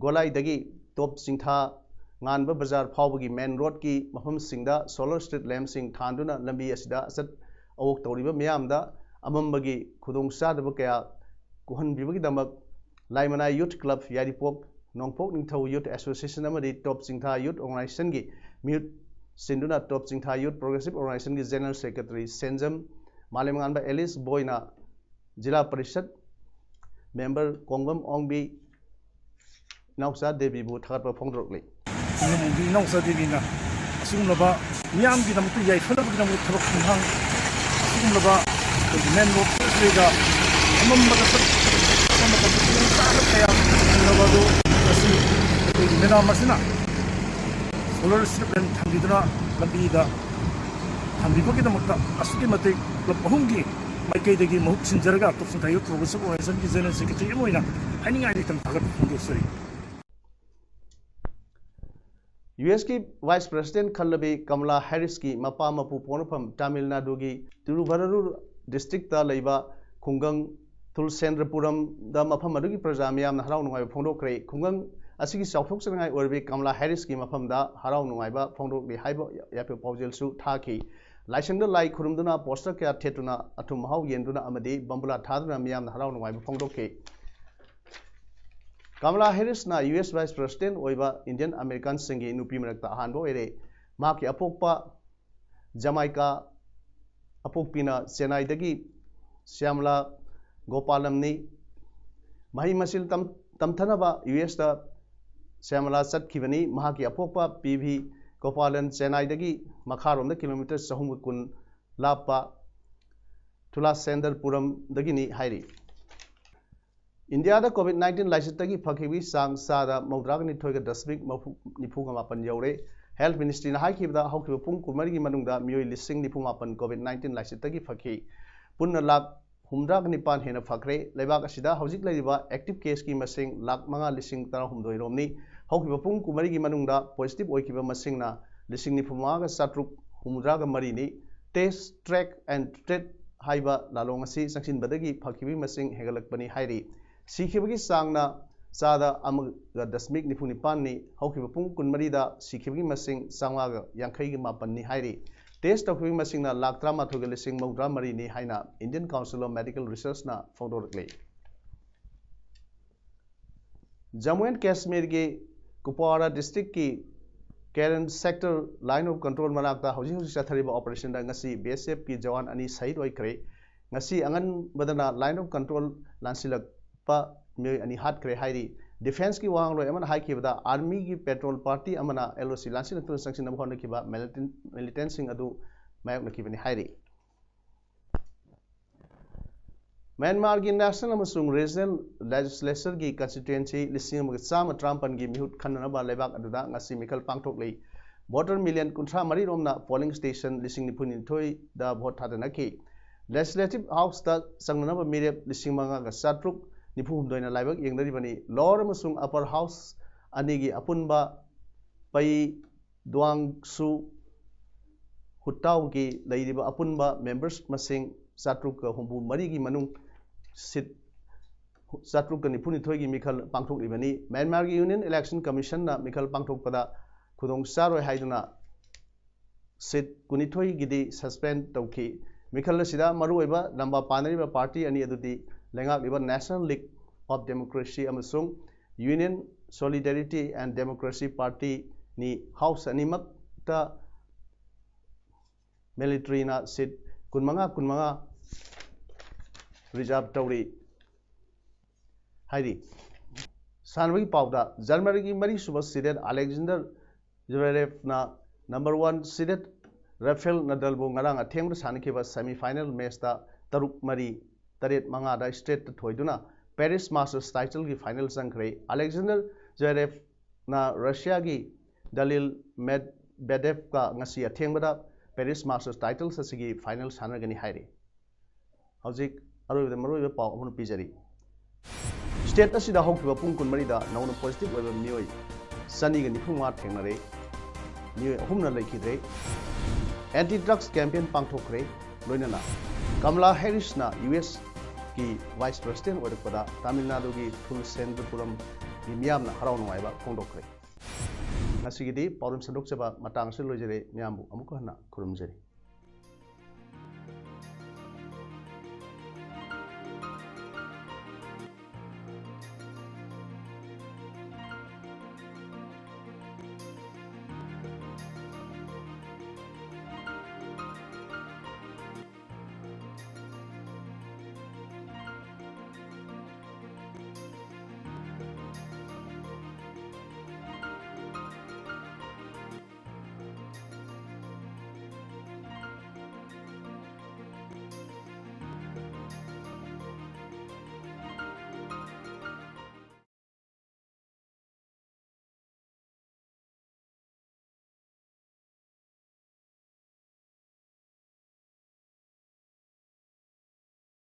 ꯒꯣꯂꯥꯏꯗꯒꯤ ꯇꯣꯞ ꯆꯤꯡꯊꯥ ꯉꯥꯟꯕ ꯕꯖꯥꯔ ꯐꯥꯎꯕꯒꯤ main roadꯀꯤ ꯃꯐꯝꯁꯤꯡꯗ solar street lampꯁꯤꯡ ꯊꯥꯟꯗꯨꯅ ꯂꯝꯕꯤ ꯑꯁꯤꯗ ꯑꯆꯠ ꯑꯋꯣꯛ ꯇꯧꯔꯤꯕ ꯃꯤꯌꯥꯝꯗ ꯑꯃꯝꯕꯒꯤ ꯈꯨꯗꯣꯡꯆꯥꯗꯕ ꯀꯌꯥ ꯀꯣꯛꯍꯟꯕꯤꯕꯒꯤꯗꯃꯛ ꯂꯥꯏꯃꯅꯥꯏ Youth Club ꯌꯥꯏꯔꯤꯄꯣꯛ, ꯅꯣꯡꯄꯣꯛ ꯅꯤꯡꯊꯧ Youth Association ꯑꯃꯗꯤ ꯇꯣꯞ ꯆꯤꯡꯊꯥ Youth Organizationꯒꯤ ꯃꯤꯍꯨꯠ ꯁꯤꯟꯗꯨꯅ ꯇꯣꯞ ꯆꯤꯡꯊꯥ Youth Progressive Organizationꯒꯤ General Secretary Senjam Malemnganba Alice ꯕꯣꯏꯅ ꯖꯤꯂꯥ ꯄꯔꯤꯁꯗ member ꯀꯣꯡꯕꯝ ꯑꯣꯡꯕꯤ ꯏꯅꯥꯎꯆꯥ ꯗꯦꯕꯤꯕꯨ ꯊꯥꯒꯠꯄ ꯐꯣꯡꯗꯣꯔꯛꯂꯤ꯫ ꯀꯣꯡꯕꯝ ꯑꯣꯡꯕꯤ ꯏꯅꯥꯎꯆꯥ ꯗꯦꯕꯤꯅ ꯑꯁꯤꯒꯨꯝꯂꯕ ꯃꯤꯌꯥꯝꯒꯤꯗꯃꯛꯇ ꯌꯥꯏꯐꯅꯕꯒꯤꯗꯃꯛꯇ ꯊꯕꯛ ꯈꯣꯡꯊꯥꯡ ꯑꯁꯤꯒꯨꯝꯂꯕ ꯑꯩꯈꯣꯏꯒꯤ main road ꯑꯁꯤꯗ ꯑꯃꯝꯕꯗ ꯆꯠꯄ ꯃꯇꯝꯗ ꯈꯨꯗꯣꯡꯆꯥꯗꯕ ꯀꯌꯥ ꯊꯦꯡꯅꯕ ꯑꯗꯨ ꯉꯁꯤ ꯑꯩꯈꯣꯏꯒꯤ ꯃꯦꯗꯥꯝ ꯑꯁꯤꯅ solar street lamp ꯊꯥꯟꯕꯤꯗꯨꯅ ꯂꯝꯕꯤꯗ ꯊꯝꯕꯤꯕꯒꯤꯗꯃꯛꯇ ꯑꯁꯨꯛꯀꯤ ꯃꯇꯤꯛ club ꯑꯍꯨꯝꯒꯤ ꯃꯥꯏꯀꯩꯗꯒꯤ ꯃꯍꯨꯠ ꯁꯤꯟꯖꯔꯒ ꯇꯣꯞ ꯆꯤꯡꯊꯥ Youth Progressive Organizationꯒꯤ General Secretary ꯑꯃ ꯑꯣꯏꯅ ꯍꯥꯏꯅꯤꯡꯉꯥꯏ ꯂꯩꯇꯅ ꯊꯥꯒꯠꯄ ꯐꯣꯡꯗꯣꯛꯆꯔꯤ꯫ USꯀꯤ Vice President ꯈꯜꯂꯕꯤ ꯀꯃꯂꯥ ꯍꯦꯔꯤꯁꯀꯤ ꯃꯄꯥ ꯃꯄꯨ ꯄꯣꯛꯅꯐꯝ ꯇꯥꯃꯤꯜ ꯅꯥꯗꯨꯒꯤ ꯇꯤꯔꯨꯚꯔꯔꯨꯔ districtꯇ ꯂꯩꯕ ꯈꯨꯡꯒꯪ ꯇꯨꯜꯁꯦꯟꯗ꯭ꯔꯄꯨꯔꯝꯗ ꯃꯐꯝ ꯑꯗꯨꯒꯤ ꯄ꯭ꯔꯖꯥ ꯃꯤꯌꯥꯝꯅ ꯍꯔꯥꯎ ꯅꯨꯡꯉꯥꯏꯕ ꯐꯣꯡꯗꯣꯛꯈ꯭ꯔꯦ꯫ ꯈꯨꯡꯒꯪ ꯑꯁꯤꯒꯤ ꯆꯥꯎꯊꯣꯛꯆꯅꯤꯡꯉꯥꯏ ꯑꯣꯏꯔꯕꯤ ꯀꯃꯂꯥ ꯍꯦꯔꯤꯁꯀꯤ ꯃꯐꯝꯗ ꯍꯔꯥꯎ ꯅꯨꯡꯉꯥꯏꯕ ꯐꯣꯡꯗꯣꯛꯂꯤ ꯍꯥꯏꯕ ꯌꯥꯏꯐ ꯄꯥꯎꯖꯦꯜꯁꯨ ꯊꯥꯈꯤ꯫ ꯂꯥꯏꯁꯪꯗ ꯂꯥꯏ ꯈꯨꯔꯨꯝꯗꯨꯅ, ꯄꯣꯁꯇꯔ ꯀꯌꯥ ꯊꯦꯠꯇꯨꯅ, ꯑꯊꯨꯝ ꯑꯍꯥꯎ ꯌꯦꯟꯗꯨꯅ ꯑꯃꯗꯤ ꯕꯝꯕꯨꯂꯥ ꯊꯥꯗꯨꯅ ꯃꯤꯌꯥꯝꯅ ꯍꯔꯥꯎ ꯅꯨꯡꯉꯥꯏꯕ ꯐꯣꯡꯗꯣꯛꯈꯤ꯫ ꯀꯃꯂꯥ ꯍꯦꯔꯤꯁꯅ ꯌꯨ ꯑꯦꯁ ꯚꯥꯏꯁ ꯄ꯭ꯔꯦꯁꯤꯗꯦꯟꯠ ꯑꯣꯏꯕ ꯏꯟꯗꯤꯌꯟ ꯑꯃꯦꯔꯤꯀꯥꯟꯁꯤꯡꯒꯤ ꯅꯨꯄꯤ ꯃꯔꯛꯇ ꯑꯍꯥꯟꯕ ꯑꯣꯏꯔꯦ꯫ ꯃꯍꯥꯛꯀꯤ ꯑꯄꯣꯛꯄ ꯖꯃꯥꯏꯀꯥ, ꯑꯄꯣꯛꯄꯤꯅ ꯆꯦꯟꯅꯥꯏꯗꯒꯤ ꯁ꯭ꯌꯥꯃꯂꯥ ꯒꯣꯄꯥꯂꯝꯅꯤ꯫ ꯃꯍꯩ ꯃꯁꯤꯡ ꯇꯝ-, ꯇꯝꯊꯅꯕ ꯌꯨ ꯑꯦꯁꯇ ꯁ꯭ꯌꯥꯃꯂꯥ ꯆꯠꯈꯤꯕꯅꯤ꯫ ꯃꯍꯥꯛꯀꯤ ꯑꯄꯣꯛꯄ ꯄꯤ ꯚꯤ ꯒꯣꯄꯥꯂꯟ ꯆꯦꯟꯅꯥꯏꯗꯒꯤ ꯃꯈꯥꯔꯣꯝꯗ ꯀꯤꯂꯣꯃꯤꯇꯔ ꯆꯍꯨꯝꯒ ꯀꯨꯟ ꯂꯥꯞꯄ ꯊꯨꯂꯥꯁꯦꯟꯗꯔꯄꯨꯔꯝꯗꯒꯤꯅꯤ ꯍꯥꯏꯔꯤ꯫ ꯏꯟꯗꯤꯌꯥꯗ ꯀꯣꯚꯤꯗ ꯅꯥꯏꯟꯇꯤꯟ ꯂꯥꯏꯆꯠꯇꯒꯤ ꯐꯈꯤꯕꯒꯤ ꯆꯥꯡ ꯆꯥꯗ ꯃꯧꯗ꯭ꯔꯥꯒ ꯅꯤꯊꯣꯏꯒ ꯗꯁꯃꯤꯛ ꯃꯔꯐꯨ, ꯅꯤꯐꯨꯒ ꯃꯥꯄꯟ ꯌꯧꯔꯦ꯫ ꯍꯦꯜꯊ ꯃꯤꯅꯤꯁꯇ꯭ꯔꯤꯅ ꯍꯥꯏꯈꯤꯕꯗ ꯍꯧꯈꯤꯕ ꯄꯨꯡ ꯀꯨꯟꯃꯔꯤꯒꯤ ꯃꯅꯨꯡꯗ ꯃꯤꯑꯣꯏ ꯂꯤꯁꯤꯡ ꯅꯤꯐꯨ ꯃꯥꯄꯟ ꯀꯣꯚꯤꯗ ꯅꯥꯏꯟꯇꯤꯟ ꯂꯥꯏꯆꯠꯇꯒꯤ ꯐꯈꯤ꯫ ꯄꯨꯟꯅ ꯂꯥꯈ ꯍꯨꯝꯗ꯭ꯔꯥꯒ ꯅꯤꯄꯥꯟ ꯍꯦꯟꯅ ꯐꯈ꯭ꯔꯦ꯫ ꯂꯩꯕꯥꯛ ꯑꯁꯤꯗ ꯍꯧꯖꯤꯛ ꯂꯩꯔꯤꯕ ꯑꯦꯛꯇꯤꯚ ꯀꯦꯁꯀꯤ ꯃꯁꯤꯡ ꯂꯥꯈ ꯃꯉꯥ ꯂꯤꯁꯤꯡ ꯇꯔꯥꯍꯨꯝꯗꯣꯏ ꯔꯣꯝꯅꯤ꯫ ꯍꯧꯈꯤꯕ ꯄꯨꯡ ꯀꯨꯟꯃꯔꯤꯒꯤ ꯃꯅꯨꯡꯗ ꯄꯣꯖꯤꯇꯤꯚ ꯑꯣꯏꯈꯤꯕ ꯃꯁꯤꯡꯅ ꯂꯤꯁꯤꯡ ꯅꯤꯐꯨ ꯃꯉꯥꯒ ꯆꯥꯇ꯭ꯔꯨꯛ ꯍꯨꯝꯐꯨꯇꯔꯥꯒ ꯃꯔꯤꯅꯤ꯫ Test, Track and Treat ꯍꯥꯏꯕ ꯂꯥꯂꯣꯡ ꯑꯁꯤ ꯆꯪꯁꯤꯟꯕꯗꯒꯤ ꯐꯈꯤꯕꯒꯤ ꯃꯁꯤꯡ ꯍꯦꯟꯒꯠꯂꯛꯄꯅꯤ ꯍꯥꯏꯔꯤ꯫ ꯁꯤꯈꯤꯕꯒꯤ ꯆꯥꯡꯅ ꯆꯥꯗ ꯑꯃꯒ ꯗꯁꯃꯤꯛ ꯅꯤꯐꯨ ꯅꯤꯄꯥꯟꯅꯤ꯫ ꯍꯧꯈꯤꯕ ꯄꯨꯡ ꯀꯨꯟꯃꯔꯤꯗ ꯁꯤꯈꯤꯕꯒꯤ ꯃꯁꯤꯡ ꯆꯥꯝꯃꯉꯥꯒ ꯌꯥꯡꯈꯩꯒ ꯃꯥꯄꯟꯅꯤ ꯍꯥꯏꯔꯤ꯫ Test ꯇꯧꯈꯤꯕꯒꯤ ꯃꯁꯤꯡꯅ ꯂꯥꯈ ꯇꯔꯥꯃꯥꯊꯣꯏꯒ ꯂꯤꯁꯤꯡ ꯃꯧꯗ꯭ꯔꯥ ꯃꯔꯤꯅꯤ ꯍꯥꯏꯅ Indian Council of Medical Researchꯅ ꯐꯣꯡꯗꯣꯔꯛꯂꯤ꯫ ꯖꯝꯃꯨ ꯑꯦꯟ ꯀꯥꯁꯃꯤꯔꯒꯤ ꯀꯨꯄꯋꯥꯔꯥ ꯗꯤꯁꯇ꯭ꯔꯤꯛꯀꯤ Keran sector line of control ꯃꯅꯥꯛꯇ ꯍꯧꯖꯤꯛ ꯍꯧꯖꯤꯛ ꯆꯠꯊꯔꯤꯕ ꯑꯣꯄꯔꯦꯁꯟꯗ ꯉꯁꯤ ꯕꯤ ꯑꯦꯁ ꯑꯦꯐꯀꯤ ꯖꯋꯥꯟ ꯑꯅꯤ ꯁꯍꯤꯗ ꯑꯣꯏꯈ꯭ꯔꯦ꯫ ꯉꯁꯤ ꯑꯉꯟꯕꯗꯅ ꯂꯥꯏꯟ ꯑꯣꯐ ꯀꯟꯇ꯭ꯔꯣꯜ ꯂꯥꯟꯁꯤꯜꯂꯛꯄ ꯃꯤꯑꯣꯏ ꯑꯅꯤ ꯍꯥꯠꯈ꯭ꯔꯦ ꯍꯥꯏꯔꯤ꯫ ꯗꯤꯐꯦꯟꯁꯀꯤ ꯋꯥꯉꯥꯡꯂꯣꯏ ꯑꯃꯅ ꯍꯥꯏꯈꯤꯕꯗ, ꯑꯥꯔꯃꯤꯒꯤ ꯄꯦꯇ꯭ꯔꯣꯜ ꯄꯥꯔꯇꯤ ꯑꯃꯅ ꯑꯦꯜ ꯑꯣ ꯁꯤ ꯂꯥꯟꯁꯤꯟꯅꯗꯨꯅ ꯆꯪꯁꯤꯟꯅꯕ ꯍꯣꯠꯅꯈꯤꯕ ꯃꯤꯂꯤꯇꯦꯟ-, ꯃꯤꯂꯤꯇꯦꯟꯁꯤꯡ ꯑꯗꯨ ꯃꯥꯌꯣꯛꯅꯈꯤꯕꯅꯤ ꯍꯥꯏꯔꯤ꯫ ꯃ꯭ꯌꯥꯟꯃꯥꯔꯒꯤ ꯅꯦꯁꯅꯦꯜ ꯑꯃꯁꯨꯡ ꯔꯤꯖꯅꯦꯜ ꯂꯦꯖꯤꯁꯂꯦꯆꯔꯒꯤ ꯀꯟꯁꯇꯤꯇ꯭ꯌꯨꯑꯦꯟꯁꯤ ꯂꯤꯁꯤꯡ ꯑꯃꯒ ꯆꯥꯝꯃ ꯇꯔꯥꯃꯥꯄꯟꯒꯤ ꯃꯤꯍꯨꯠ ꯈꯟꯅꯅꯕ ꯂꯩꯕꯥꯛ ꯑꯗꯨꯗ ꯉꯁꯤ ꯃꯤꯈꯜ ꯄꯥꯡꯊꯣꯛꯂꯤ꯫ ꯚꯣꯇꯔ ꯃꯤꯂꯤꯌꯟ ꯀꯨꯟꯊ꯭ꯔꯥ ꯃꯔꯤ ꯔꯣꯝꯅ ꯄꯣꯂꯤꯡ ꯁ꯭ꯇꯦꯁꯟ ꯂꯤꯁꯤꯡ ꯅꯤꯐꯨ ꯅꯤꯊꯣꯏꯗ ꯚꯣꯠ ꯊꯥꯗꯅꯈꯤ꯫ ꯂꯦꯖꯤꯁꯂꯦꯇꯤꯚ ꯍꯥꯎꯁꯇ ꯆꯪꯅꯅꯕ ꯃꯤꯔꯦꯞ ꯂꯤꯁꯤꯡ ꯃꯉꯥꯒ ꯆꯥꯇ꯭ꯔꯨꯛ ꯅꯤꯐꯨ ꯍꯨꯝꯗꯣꯏꯅ ꯂꯥꯏꯕꯛ ꯌꯦꯡꯅꯔꯤꯕꯅꯤ꯫ ꯂꯣꯋꯔ ꯑꯃꯁꯨꯡ ꯑꯄꯔ ꯍꯥꯎꯁ ꯑꯅꯤꯒꯤ ꯑꯄꯨꯟꯕ ꯄꯩ ꯗꯨꯋꯥꯡꯁꯨ ꯍꯨꯠꯇꯥꯎꯒꯤ ꯂꯩꯔꯤꯕ ꯑꯄꯨꯟꯕ ꯃꯦꯝꯕꯔꯁ ꯃꯁꯤꯡ ꯆꯥꯇ꯭ꯔꯨꯛꯀ ꯍꯨꯝꯐꯨ ꯃꯔꯤꯒꯤ ꯃꯅꯨꯡ seat ꯆꯥꯇ꯭ꯔꯨꯛꯀ ꯅꯤꯐꯨꯅꯤꯊꯣꯏꯒꯤ ꯃꯤꯈꯜ ꯄꯥꯡꯊꯣꯛꯂꯤꯕꯅꯤ꯫ ꯃ꯭ꯌꯥꯟꯃꯥꯔꯒꯤ Union Election Commissionꯅ ꯃꯤꯈꯜ ꯄꯥꯡꯊꯣꯛꯄꯗ ꯈꯨꯗꯣꯡ ꯆꯥꯔꯣꯏ ꯍꯥꯏꯗꯨꯅ seat ꯀꯨꯟꯅꯤꯊꯣꯏꯒꯤꯗꯤ suspend ꯇꯧꯈꯤ꯫ ꯃꯤꯈꯜ ꯑꯁꯤꯗ ꯃꯔꯨꯑꯣꯏꯕ ꯂꯝꯕꯥ ꯄꯥꯅꯔꯤꯕ party ꯑꯅꯤ ꯑꯗꯨꯗꯤ ꯂꯩꯉꯥꯛꯂꯤꯕ National League of Democracy ꯑꯃꯁꯨꯡ Union Solidarity and Democracy Partyꯅꯤ꯫ House ꯑꯅꯤꯃꯛꯇ militaryꯅ seat ꯀꯨꯟꯃꯉꯥ ꯀꯨꯟꯃꯉꯥ reserve ꯇꯧꯔꯤ ꯍꯥꯏꯔꯤ꯫ ꯁꯥꯟꯅꯕꯒꯤ ꯄꯥꯎꯗ, Germanyꯒꯤ ꯃꯔꯤꯁꯨꯕ seeded Alexander Zverevꯅ number one seeded Rafael Nadalꯕꯨ ꯉꯔꯥꯡ ꯑꯊꯦꯡꯕꯗ ꯁꯥꯟꯅꯈꯤꯕ semi final matchꯇ ꯇꯔꯨꯛ ꯃꯔꯤ, ꯇꯔꯦꯠ ꯃꯉꯥꯗ straightꯇ ꯊꯣꯏꯗꯨꯅ Paris Masters titleꯒꯤ final ꯆꯪꯈ꯭ꯔꯦ꯫ Alexander Zverevꯅ Russiaꯒꯤ Daniil Medvedevꯀ ꯉꯁꯤ ꯑꯊꯦꯡꯕꯗ Paris Masters titles ꯑꯁꯤꯒꯤ final ꯁꯥꯟꯅꯒꯅꯤ ꯍꯥꯏꯔꯤ꯫ ꯍꯧꯖꯤꯛ ꯑꯔꯣꯏꯕꯗ ꯃꯔꯨꯑꯣꯏꯕ ꯄꯥꯎ ꯑꯃ ꯄꯤꯖꯔꯤ꯫ State ꯑꯁꯤꯗ ꯍꯧꯈꯤꯕ ꯄꯨꯡ ꯀꯨꯟꯃꯔꯤꯗ ꯅꯧꯅ positive ꯑꯣꯏꯕ ꯃꯤꯑꯣꯏ ꯆꯅꯤꯒ ꯅꯤꯐꯨ ꯃꯉꯥ ꯊꯦꯡꯅꯔꯦ꯫ ꯃꯤꯑꯣꯏ ꯑꯍꯨꯝꯅ ꯂꯩꯈꯤꯗ꯭ꯔꯦ꯫ Anti drugs campaign ꯄꯥꯡꯊꯣꯛꯈ꯭ꯔꯦ꯫ ꯂꯣꯏꯅꯅ ꯀꯃꯂꯥ ꯍꯦꯔꯤꯁꯅ US ꯀꯤ Vice President ꯑꯣꯏꯔꯛꯄꯗ ꯇꯥꯃꯤꯜ ꯅꯥꯗꯨꯒꯤ ꯊꯨꯜꯁꯦꯟꯗ꯭ꯔꯄꯨꯔꯝꯒꯤ ꯃꯤꯌꯥꯝꯅ ꯍꯔꯥꯎ ꯅꯨꯡꯉꯥꯏꯕ ꯐꯣꯡꯗꯣꯛꯈ꯭ꯔꯦ꯫ ꯉꯁꯤꯒꯤꯗꯤ ꯄꯥꯎꯗꯝ ꯁꯟꯗꯣꯛꯆꯕ ꯃꯇꯥꯡ ꯑꯁꯤꯗ ꯂꯣꯏꯖꯔꯦ꯫ ꯃꯤꯌꯥꯝꯕꯨ ꯑꯃꯨꯛ ꯍꯟꯅ ꯈꯨꯔꯨꯝꯖꯔꯤ꯫